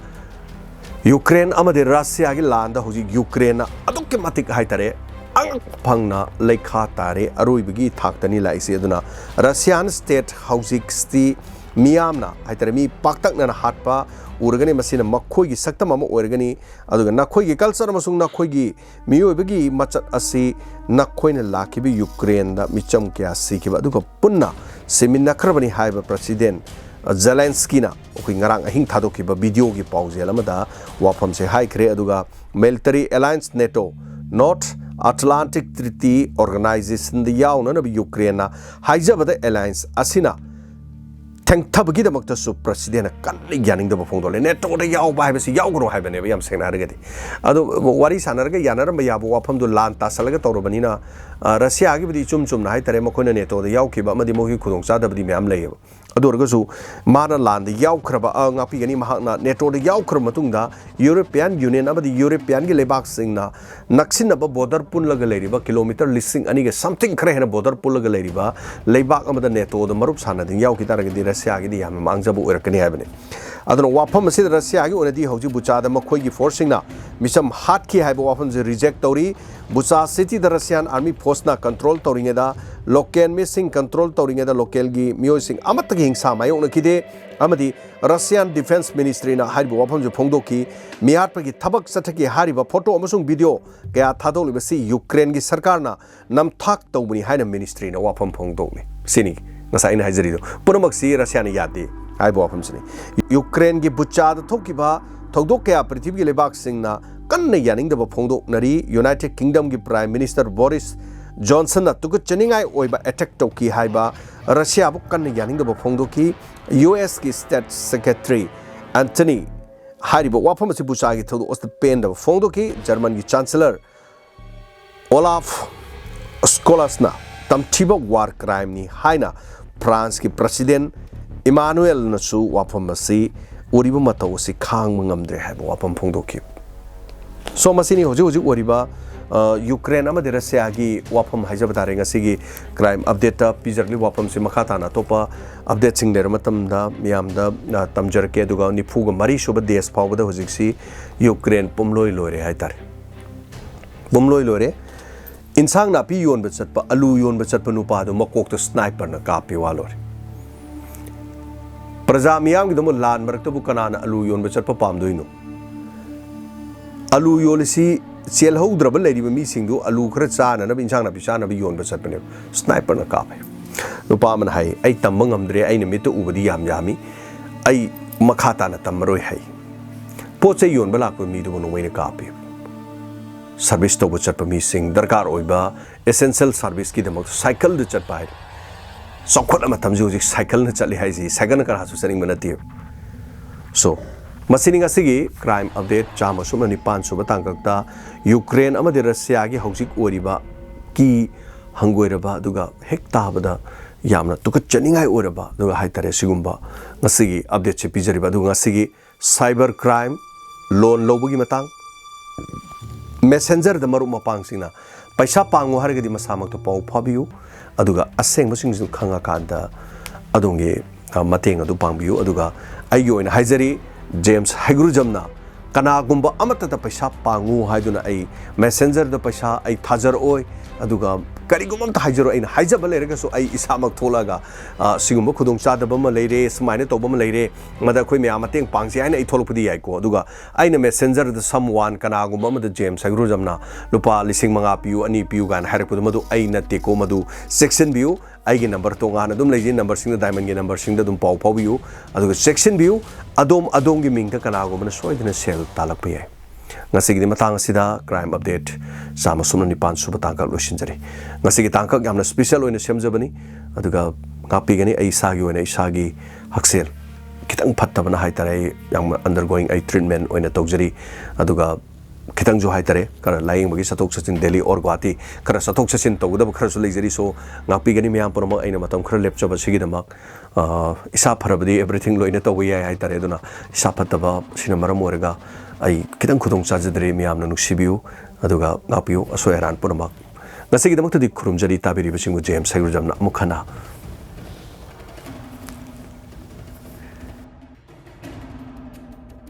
ꯌꯨꯀ꯭ꯔꯦꯟ ꯑꯃꯗꯤ ꯔꯁꯤꯌꯥꯒꯤ ꯂꯥꯟꯗ ꯍꯧꯖꯤꯛ ꯌꯨꯀ꯭ꯔꯦꯟꯅ ꯑꯗꯨꯛꯀꯤ ꯃꯇꯤꯛ ꯍꯥꯏꯇꯥꯔꯦ, ꯑꯉꯛꯄ ꯐꯪꯅ ꯂꯩꯈꯥ ꯇꯥꯔꯦ꯫ ꯑꯔꯣꯏꯕꯒꯤ ꯊꯥꯛꯇꯅꯤ ꯂꯥꯛꯏꯁꯦ꯫ ꯑꯗꯨꯅ ꯔꯁꯤꯌꯥꯟ ꯁ꯭ꯇꯦꯠ ꯍꯧꯖꯤꯛꯇꯤ ꯃꯤꯌꯥꯝꯅ ꯍꯥꯏꯇꯥꯔꯦ, ꯃꯤ ꯄꯥꯛꯇꯛꯅꯅ ꯍꯥꯠꯄ ꯎꯔꯒꯅꯤ꯫ ꯃꯁꯤꯅ ꯃꯈꯣꯏꯒꯤ ꯁꯛꯇꯝ ꯑꯃ ꯑꯣꯏꯔꯒꯅꯤ꯫ ꯑꯗꯨꯒ ꯅꯈꯣꯏꯒꯤ ꯀꯜꯆꯔ ꯑꯃꯁꯨꯡ ꯅꯈꯣꯏꯒꯤ ꯃꯤꯑꯣꯏꯕꯒꯤ ꯃꯆꯠ ꯑꯁꯤ ꯅꯈꯣꯏꯅ ꯂꯥꯛꯈꯤꯕ ꯌꯨꯀ꯭ꯔꯦꯟꯗ ꯃꯤꯆꯝ ꯀꯌꯥ ꯁꯤꯈꯤꯕ ꯑꯗꯨꯒ ꯄꯨꯟꯅ ꯁꯤꯃꯤꯟꯅꯈ꯭ꯔꯕꯅꯤ ꯍꯥꯏꯕ ꯄ꯭ꯔꯁꯤꯗꯦꯟ ꯖꯦꯂꯦꯟꯁꯀꯤꯅ ꯑꯩꯈꯣꯏ ꯉꯔꯥꯡ ꯑꯍꯤꯡ ꯊꯥꯗꯣꯛꯈꯤꯕ ꯚꯤꯗꯤꯑꯣꯒꯤ ꯄꯥꯎꯖꯦꯜ ꯑꯃꯗ ꯋꯥꯐꯝꯁꯦ ꯍꯥꯏꯈ꯭ꯔꯦ꯫ ꯑꯗꯨꯒ ꯃꯤꯂꯤꯇꯔꯤ ꯑꯦꯂꯥꯌꯟꯁ ꯅꯦꯇꯣ, ꯅꯣꯔꯠ ꯑꯦꯇꯂꯥꯟꯇꯤꯛ ꯇ꯭ꯔꯤꯇꯤ ꯑꯣꯔꯒꯅꯥꯏꯖꯦꯁꯟꯗ ꯌꯥꯎꯅꯅꯕ ꯌꯨꯀ꯭ꯔꯦꯟꯅ ꯍꯥꯏꯖꯕꯗ ꯑꯦꯂꯥꯌꯟꯁ ꯑꯁꯤꯅ ꯊꯦꯡꯊꯕꯒꯤꯗꯃꯛꯇꯁꯨ ꯄ꯭ꯔꯁꯤꯗꯦꯟꯅ ꯀꯟꯅ ꯌꯥꯅꯤꯡꯗꯕ ꯐꯣꯡꯗꯣꯛꯂꯦ꯫ ꯅꯦꯇꯣꯗ ꯌꯥꯎꯕ ꯍꯥꯏꯕꯁꯤ ꯌꯥꯎꯒꯅꯨ ꯍꯥꯏꯕꯅꯦꯕ, ꯌꯥꯝ ꯁꯦꯡꯅ ꯍꯥꯏꯔꯒꯗꯤ꯫ ꯑꯗꯣ ꯋꯥꯔꯤ ꯁꯥꯟꯅꯔꯒ ꯌꯥꯅꯔꯝꯕ ꯌꯥꯕ ꯋꯥꯐꯝꯗꯨ ꯂꯥꯟ ꯇꯥꯁꯜꯂꯒ ꯇꯧꯔꯕꯅꯤꯅ, ꯑ, ꯔꯁꯤꯌꯥꯒꯤꯕꯨꯗꯤ ꯏꯆꯨꯝ ꯆꯨꯝꯅ ꯍꯥꯏꯇꯥꯔꯦ, ꯃꯈꯣꯏꯅ ꯅꯦꯇꯣꯗ ꯌꯥꯎꯈꯤꯕ ꯑꯃꯗꯤ ꯃꯈꯣꯏꯒꯤ ꯈꯨꯗꯣꯡꯆꯥꯗꯕꯗꯤ ꯃꯌꯥꯝ ꯂꯩꯌꯦꯕ꯫ ꯑꯗꯨ ꯑꯣꯏꯔꯒꯁꯨ ꯃꯥꯅ ꯂꯥꯟꯗ ꯌꯥꯎꯈ꯭ꯔꯕ, ꯑ, ꯉꯥꯛꯄꯤꯒꯅꯤ, ꯃꯍꯥꯛꯅ ꯅꯦꯇꯣꯗ ꯌꯥꯎꯈ꯭ꯔꯕ ꯃꯇꯨꯡꯗ ꯌꯨꯔꯣꯄꯤꯌꯥꯟ ꯌꯨꯅꯤꯌꯟ ꯑꯃꯗꯤ ꯌꯨꯔꯣꯄꯤꯌꯥꯟꯒꯤ ꯂꯩꯕꯥꯛꯁꯤꯡꯅ ꯅꯛꯁꯤꯟꯅꯕ ꯕꯣꯔꯗꯔ ꯄꯨꯜꯂꯒ ꯂꯩꯔꯤꯕ, ꯀꯤꯂꯣꯃꯤꯇꯔ ꯂꯤꯁꯤꯡ ꯑꯅꯤꯒ something ꯈꯔ ꯍꯦꯟꯅ ꯕꯣꯔꯗꯔ ꯄꯨꯜꯂꯒ ꯂꯩꯔꯤꯕ ꯂꯩꯕꯥꯛ ꯑꯃꯗ ꯅꯦꯇꯣꯗ ꯃꯔꯨꯞ ꯁꯥꯟꯅꯗꯨꯅ ꯌꯥꯎꯈꯤ ꯇꯥꯔꯒꯗꯤ ꯔꯁꯤꯌꯥꯒꯤꯗꯤ ꯌꯥꯝꯅ ꯃꯥꯡꯖꯕ ꯑꯣꯏꯔꯛꯀꯅꯤ ꯍꯥꯏꯕꯅꯤ꯫ ꯑꯗꯨꯅ ꯋꯥꯐꯝ ꯑꯁꯤꯗ ꯔꯁꯤꯌꯥꯒꯤ ꯑꯣꯏꯅꯗꯤ ꯍꯧꯖꯤꯛ ꯕꯨꯆꯥꯗ ꯃꯈꯣꯏꯒꯤ ꯐꯣꯔꯁꯁꯤꯡꯅ ꯃꯤꯆꯝ ꯍꯥꯠꯈꯤ ꯍꯥꯏꯕ ꯋꯥꯐꯝꯁꯤ ꯔꯤꯖꯦꯛ ꯇꯧꯔꯤ꯫ ꯕꯨꯆꯥ ꯁꯤꯇꯤꯗ ꯔꯁꯤꯌꯥꯟ ꯑꯥꯔꯃꯤ ꯐꯣꯔꯁꯅ ꯀꯟꯇ꯭ꯔꯣꯜ ꯇꯧꯔꯤꯉꯩꯗ local ꯃꯤꯁꯤꯡ control ꯇꯧꯔꯤꯉꯩꯗ localꯒꯤ ꯃꯤꯑꯣꯏꯁꯤꯡ ꯑꯃꯠꯇꯒꯤ ꯍꯤꯡꯁꯥ ꯃꯥꯌꯣꯛꯅꯈꯤꯗꯦ ꯑꯃꯗꯤ Russian Defense Ministryꯅ ꯍꯥꯏꯔꯤꯕ ꯋꯥꯐꯝꯁꯤ ꯐꯣꯡꯗꯣꯛꯈꯤ꯫ ꯃꯤꯍꯥꯠꯄꯒꯤ ꯊꯕꯛ ꯆꯠꯊꯈꯤ ꯍꯥꯏꯔꯤꯕ photo ꯑꯃꯁꯨꯡ video ꯀꯌꯥ ꯊꯥꯗꯣꯛꯂꯤꯕꯁꯤ Ukraineꯒꯤ ꯁꯔꯀꯥꯔꯅ ꯅꯝꯊꯥꯛ ꯇꯧꯕꯅꯤ ꯍꯥꯏꯅ ministryꯅ ꯋꯥꯐꯝ ꯐꯣꯡꯗꯣꯛꯂꯤ꯫ ꯁꯤꯅꯤ ꯉꯁꯥꯏ ꯑꯩꯅ ꯍꯥꯏꯖꯔꯤꯗꯣ꯫ ꯄꯨꯝꯅꯃꯛꯁꯤ Russiaꯅ ꯌꯥꯗꯦ ꯍꯥꯏꯕ ꯋꯥꯐꯝꯁꯤꯅꯤ꯫ Ukraineꯒꯤ Buchaꯗ ꯊꯣꯛꯈꯤꯕ ꯊꯧꯗꯣꯛ ꯀꯌꯥ ꯄ꯭ꯔꯤꯊꯤꯕꯤꯒꯤ ꯂꯩꯕꯥꯛꯁꯤꯡꯅ ꯀꯟꯅ ꯌꯥꯅꯤꯡꯗꯕ ꯐꯣꯡꯗꯣꯛꯅꯔꯤ꯫ United Kingdomꯒꯤ Prime Minister Boris Johnsonꯅ ꯇꯨꯀꯠꯆꯅꯤꯡꯉꯥꯏ ꯑꯣꯏꯕ attack ꯇꯧꯈꯤ ꯍꯥꯏꯕ Russiaꯕꯨ ꯀꯟꯅ ꯌꯥꯅꯤꯡꯗꯕ ꯐꯣꯡꯗꯣꯛꯈꯤ꯫ USꯀꯤ State Secretary Antony ꯍꯥꯏꯔꯤꯕ ꯋꯥꯐꯝ ꯑꯁꯤ Buchaꯒꯤ ꯊꯧꯗꯣꯛ ꯑꯁꯤꯗ ꯄꯦꯟꯗꯕ ꯐꯣꯡꯗꯣꯛꯈꯤ꯫ Germanꯒꯤ Chancellor Olaf Scholzꯅ ꯇꯝꯊꯤꯕ war crimeꯅꯤ ꯍꯥꯏꯅ Franceꯀꯤ President Emmanuelꯅꯁꯨ ꯋꯥꯐꯝ ꯑꯁꯤ, ꯎꯔꯤꯕ ꯃꯇꯧ ꯑꯁꯤ ꯈꯥꯡꯕ ꯉꯝꯗ꯭ꯔꯦ ꯍꯥꯏꯕ ꯋꯥꯐꯝ ꯐꯣꯡꯗꯣꯛꯈꯤ꯫ So, ꯃꯁꯤꯅꯤ ꯍꯧꯖꯤꯛ ꯍꯧꯖꯤꯛ ꯑꯣꯏꯔꯤꯕ, ꯑ, Ukraine ꯑꯃꯗꯤ Russiaꯒꯤ ꯋꯥꯐꯝ ꯍꯥꯏꯖꯕ ꯇꯥꯔꯦ꯫ ꯉꯁꯤꯒꯤ crime updateꯇ ꯄꯤꯖꯔꯛꯂꯤꯕ ꯋꯥꯐꯝꯁꯤ ꯃꯈꯥ ꯇꯥꯅ ꯑꯇꯣꯞꯄ updateꯁꯤꯡ ꯂꯩꯔ ꯃꯇꯝꯗ ꯃꯤꯌꯥꯝꯗ, ꯑ, ꯇꯝꯖꯔꯛꯀꯦ꯫ ꯑꯗꯨꯒ ꯅꯤꯐꯨꯒ ꯃꯔꯤ ꯁꯨꯕ days ꯐꯥꯎꯕꯗ ꯍꯧꯖꯤꯛꯁꯤ Ukraine ꯄꯨꯝꯂꯣꯏ ꯂꯣꯏꯔꯦ ꯍꯥꯏꯇꯥꯔꯦ꯫ ꯄꯨꯝꯂꯣꯏ ꯂꯣꯏꯔꯦ꯫ ꯏꯟꯁꯥꯡ ꯅꯥꯄꯤ ꯌꯣꯟꯕ ꯆꯠꯄ, ꯑꯂꯨ ꯌꯣꯟꯕ ꯆꯠꯄ ꯅꯨꯄꯥꯗꯣ ꯃꯀꯣꯛꯇ sniperꯅ ꯀꯥꯞꯄꯤ, ꯋꯥ ꯂꯣꯏꯔꯦ꯫ ꯄ꯭ꯔꯖꯥ ꯃꯤꯌꯥꯝꯒꯤꯗꯃꯛ ꯂꯥꯟ ꯃꯔꯛꯇꯕꯨ ꯀꯅꯥꯅ ꯑꯂꯨ ꯌꯣꯟꯕ ꯆꯠꯄ ꯄꯥꯝꯗꯣꯏꯅꯣ? ꯑꯂꯨ ꯌꯣꯜꯂꯤꯁꯤ ꯆꯦꯜꯍꯧꯗ꯭ꯔꯕ ꯂꯩꯔꯤꯕ ꯃꯤꯁꯤꯡꯗꯨ ꯑꯂꯨ ꯈꯔ ꯆꯥꯅꯅꯕ, ꯏꯟꯁꯥꯡ ꯅꯥꯄꯤ ꯆꯥꯅꯕ ꯌꯣꯟꯕ ꯆꯠꯄꯅꯦꯕ꯫ Sniperꯅ ꯀꯥꯞꯄꯦ꯫ ꯅꯨꯄꯥ ꯑꯃꯅ ꯍꯥꯏ, "ꯑꯩ ꯇꯝꯕ ꯉꯝꯗ꯭ꯔꯦ, ꯑꯩꯅ ꯃꯤꯠꯇ ꯎꯕꯗꯤ ꯌꯥꯝ ꯌꯥꯝꯃꯤ, ꯑꯩ ꯃꯈꯥ ꯇꯥꯅ ꯇꯝꯃꯔꯣꯏ" ꯍꯥꯏ꯫ ꯄꯣꯠ ꯆꯩ ꯌꯣꯟꯕ ꯂꯥꯛꯄ ꯃꯤꯗꯨꯕꯨ ꯅꯣꯡꯃꯩꯅ ꯀꯥꯞꯄꯦ꯫ Service ꯇꯧꯕ ꯆꯠꯄ ꯃꯤꯁꯤꯡ, ꯗꯔꯀꯥꯔ ꯑꯣꯏꯕ essential serviceꯀꯤꯗꯃꯛ cycleꯗ ꯆꯠꯄ ꯍꯥꯏꯔꯦ꯫ ꯆꯥꯎꯈꯠꯂ ꯃꯇꯝꯁꯤ ꯍꯧꯖꯤꯛ cycleꯅ ꯆꯠꯂꯤ ꯍꯥꯏꯁꯤ, cycleꯅ ꯀꯅꯥꯁꯨ ꯆꯠꯅꯤꯡꯕ ꯅꯠꯇꯦꯕ꯫ So, ꯃꯁꯤꯅꯤ ꯉꯁꯤꯒꯤ crime update ꯆꯥꯝꯃ ꯁꯨꯞꯅ ꯅꯤꯄꯥꯟ ꯁꯨꯕ ꯇꯥꯡꯀꯛꯇ Ukraine ꯑꯃꯗꯤ Russiaꯒꯤ ꯍꯧꯖꯤꯛ ꯑꯣꯏꯔꯤꯕ ꯀꯤ ꯍꯪꯒꯣꯏꯔꯕ ꯑꯗꯨꯒ ꯍꯦꯛ ꯇꯥꯕꯗ ꯌꯥꯝꯅ ꯇꯨꯀꯠꯆꯅꯤꯡꯉꯥꯏ ꯑꯣꯏꯔꯕ ꯑꯗꯨꯒ ꯍꯥꯏꯇꯥꯔꯦ, ꯁꯤꯒꯨꯝꯕ ꯉꯁꯤꯒꯤ updateꯁꯤ ꯄꯤꯖꯔꯤꯕ꯫ ꯑꯗꯨꯒ ꯉꯁꯤꯒꯤ cyber crime, loan ꯂꯧꯕꯒꯤ ꯃꯇꯥꯡ, Messengerꯗ ꯃꯔꯨꯞ ꯃꯄꯥꯡꯁꯤꯡꯅ ꯄꯩꯁꯥ ꯄꯥꯡꯉꯨ ꯍꯥꯏꯔꯒꯗꯤ ꯃꯁꯥꯃꯛꯇ ꯄꯥꯎ ꯐꯥꯎꯕꯤꯌꯨ, ꯑꯗꯨꯒ ꯑꯁꯦꯡꯕꯁꯤꯡꯁꯨ ꯈꯪꯉꯀꯥꯟꯗ ꯑꯗꯣꯝꯒꯤ, ꯑ, ꯃꯇꯦꯡ ꯑꯗꯨ ꯄꯥꯡꯕꯤꯌꯨ꯫ ꯑꯗꯨꯒ ꯑꯩꯒꯤ ꯑꯣꯏꯅ ꯍꯥꯏꯖꯔꯤ, ꯖꯦꯝꯁ ꯍꯩꯒ꯭ꯔꯨꯖꯝꯅ ꯀꯅꯥꯒꯨꯝꯕ ꯑꯃꯠꯇꯗ ꯄꯩꯁꯥ ꯄꯥꯡꯉꯨ ꯍꯥꯏꯗꯨꯅ ꯑꯩ Messengerꯗ ꯄꯩꯁꯥ ꯑꯩ ꯊꯥꯖꯔꯛꯑꯣꯏ, ꯑꯗꯨꯒ ꯀꯔꯤꯒꯨꯝꯕ ꯑꯝꯇ ꯍꯥꯏꯖꯔꯣ, ꯑꯩꯅ ꯍꯥꯏꯖꯕ ꯂꯩꯔꯒꯁꯨ ꯑꯩ ꯏꯁꯥꯃꯛ ꯊꯣꯛꯂꯛꯑꯒ, ꯑ, ꯁꯤꯒꯨꯝꯕ ꯈꯨꯗꯣꯡꯆꯥꯗꯕ ꯑꯃ ꯂꯩꯔꯦ, ꯁꯨꯃꯥꯏꯅ ꯇꯧꯕ ꯑꯃ ꯂꯩꯔꯦ, ꯃꯗ ꯑꯩꯈꯣꯏ ꯃꯌꯥꯝ ꯃꯇꯦꯡ ꯄꯥꯡꯁꯤ ꯍꯥꯏꯅ ꯑꯩ ꯊꯣꯛꯂꯛꯄꯗꯤ ꯌꯥꯏꯀꯣ꯫ ꯑꯗꯨꯒ ꯑꯩꯅ messenger ꯗ someone, ꯀꯅꯥꯒꯨꯝꯕ ꯑꯃꯗ James Algorithm ꯅ ꯂꯨꯄꯥ ꯂꯤꯁꯤꯡ ꯃꯉꯥ ꯄꯤꯌꯨ, ꯑꯅꯤ ꯄꯤꯌꯨ ꯀꯥꯏꯅ ꯍꯥꯏꯔꯛꯄꯗꯣ, ꯃꯗꯨ ꯑꯩ ꯅꯠꯇꯦꯀꯣ, ꯃꯗꯨ ꯆꯦꯛꯁꯤꯟꯕꯤꯌꯨ꯫ ꯑꯩꯒꯤ number ꯇꯣꯉꯥꯟꯅ ꯑꯗꯨꯝ ꯂꯩꯖꯩ, number ꯁꯤꯡꯗ, diamond ꯒꯤ number ꯁꯤꯡꯗ ꯑꯗꯨꯝ ꯄꯥꯎ ꯐꯥꯎꯕꯤꯌꯨ꯫ ꯑꯗꯨꯒ ꯆꯦꯛꯁꯤꯟꯕꯤꯌꯨ, ꯑꯗꯣꯝ, ꯑꯗꯣꯝꯒꯤ ꯃꯤꯡꯗ ꯀꯅꯥꯒꯨꯝꯕꯅ ꯁꯣꯏꯗꯅ ꯁꯦꯜ ꯇꯥꯜꯂꯛꯄ ꯌꯥꯏ꯫ ꯉꯁꯤꯒꯤꯗꯤ ꯃꯇꯥꯡ ꯑꯁꯤꯗ crime update ꯆꯥꯝꯃ ꯁꯨꯞꯅ ꯅꯤꯄꯥꯟ ꯁꯨꯕ ꯇꯥꯡꯀꯛ ꯂꯣꯏꯁꯤꯟꯖꯔꯤ꯫ ꯉꯁꯤꯒꯤ ꯇꯥꯡꯀꯛ ꯌꯥꯝꯅ special ꯑꯣꯏꯅ ꯁꯦꯝꯖꯕꯅꯤ, ꯑꯗꯨꯒ ꯉꯥꯛꯄꯤꯒꯅꯤ꯫ ꯑꯩ ꯏꯁꯥꯒꯤ ꯑꯣꯏꯅ ꯏꯁꯥꯒꯤ ꯍꯛꯁꯦꯜ ꯈꯤꯇꯪ ꯐꯠꯇꯕꯅ ꯍꯥꯏꯇꯥꯔꯦ, ꯑꯩ ꯌꯥꯝꯅ undergoing ꯑꯩ treatment ꯑꯣꯏꯅ ꯇꯧꯖꯔꯤ꯫ ꯑꯗꯨꯒ ꯈꯤꯇꯪꯁꯨ ꯍꯥꯏꯇꯥꯔꯦ, ꯈꯔ ꯂꯥꯌꯦꯡꯕꯒꯤ ꯆꯠꯊꯣꯛ ꯆꯠꯁꯤꯟ ꯗꯦꯜꯂꯤ or ꯒꯨꯋꯥꯍꯥꯇꯤ ꯈꯔ ꯆꯠꯊꯣꯛ ꯆꯠꯁꯤꯟ ꯇꯧꯒꯗꯕ ꯈꯔꯁꯨ ꯂꯩꯖꯔꯤ꯫ So, ꯉꯥꯛꯄꯤꯒꯅꯤ ꯃꯌꯥꯝ ꯄꯨꯝꯅꯃꯛ꯫ ꯑꯩꯅ ꯃꯇꯝ ꯈꯔ ꯂꯦꯞꯆꯕ ꯑꯁꯤꯒꯤꯗꯃꯛ, ꯑ, ꯏꯁꯥ ꯐꯔꯕꯗꯤ everything ꯂꯣꯏꯅ ꯇꯧꯕ ꯌꯥꯏ ꯍꯥꯏꯇꯥꯔꯦ꯫ ꯑꯗꯨꯅ ꯏꯁꯥ ꯐꯠꯇꯕ ꯁꯤꯅ ꯃꯔꯝ ꯑꯣꯏꯔꯒ ꯑꯩ ꯈꯤꯇꯪ ꯈꯨꯗꯣꯡ ꯆꯥꯖꯗ꯭ꯔꯦ꯫ ꯃꯌꯥꯝꯅ ꯅꯨꯡꯁꯤꯕꯤꯌꯨ, ꯑꯗꯨꯒ ꯉꯥꯛꯄꯤꯌꯨ ꯑꯁꯣꯏ ꯑꯔꯥꯟ ꯄꯨꯝꯅꯃꯛ꯫ ꯉꯁꯤꯒꯤꯗꯃꯛꯇꯗꯤ ꯈꯨꯔꯨꯝꯖꯔꯤ꯫ ꯇꯥꯕꯤꯔꯤꯕꯁꯤꯡꯕꯨ James Algorithm ꯅ ꯑꯃꯨꯛ ꯍꯟꯅ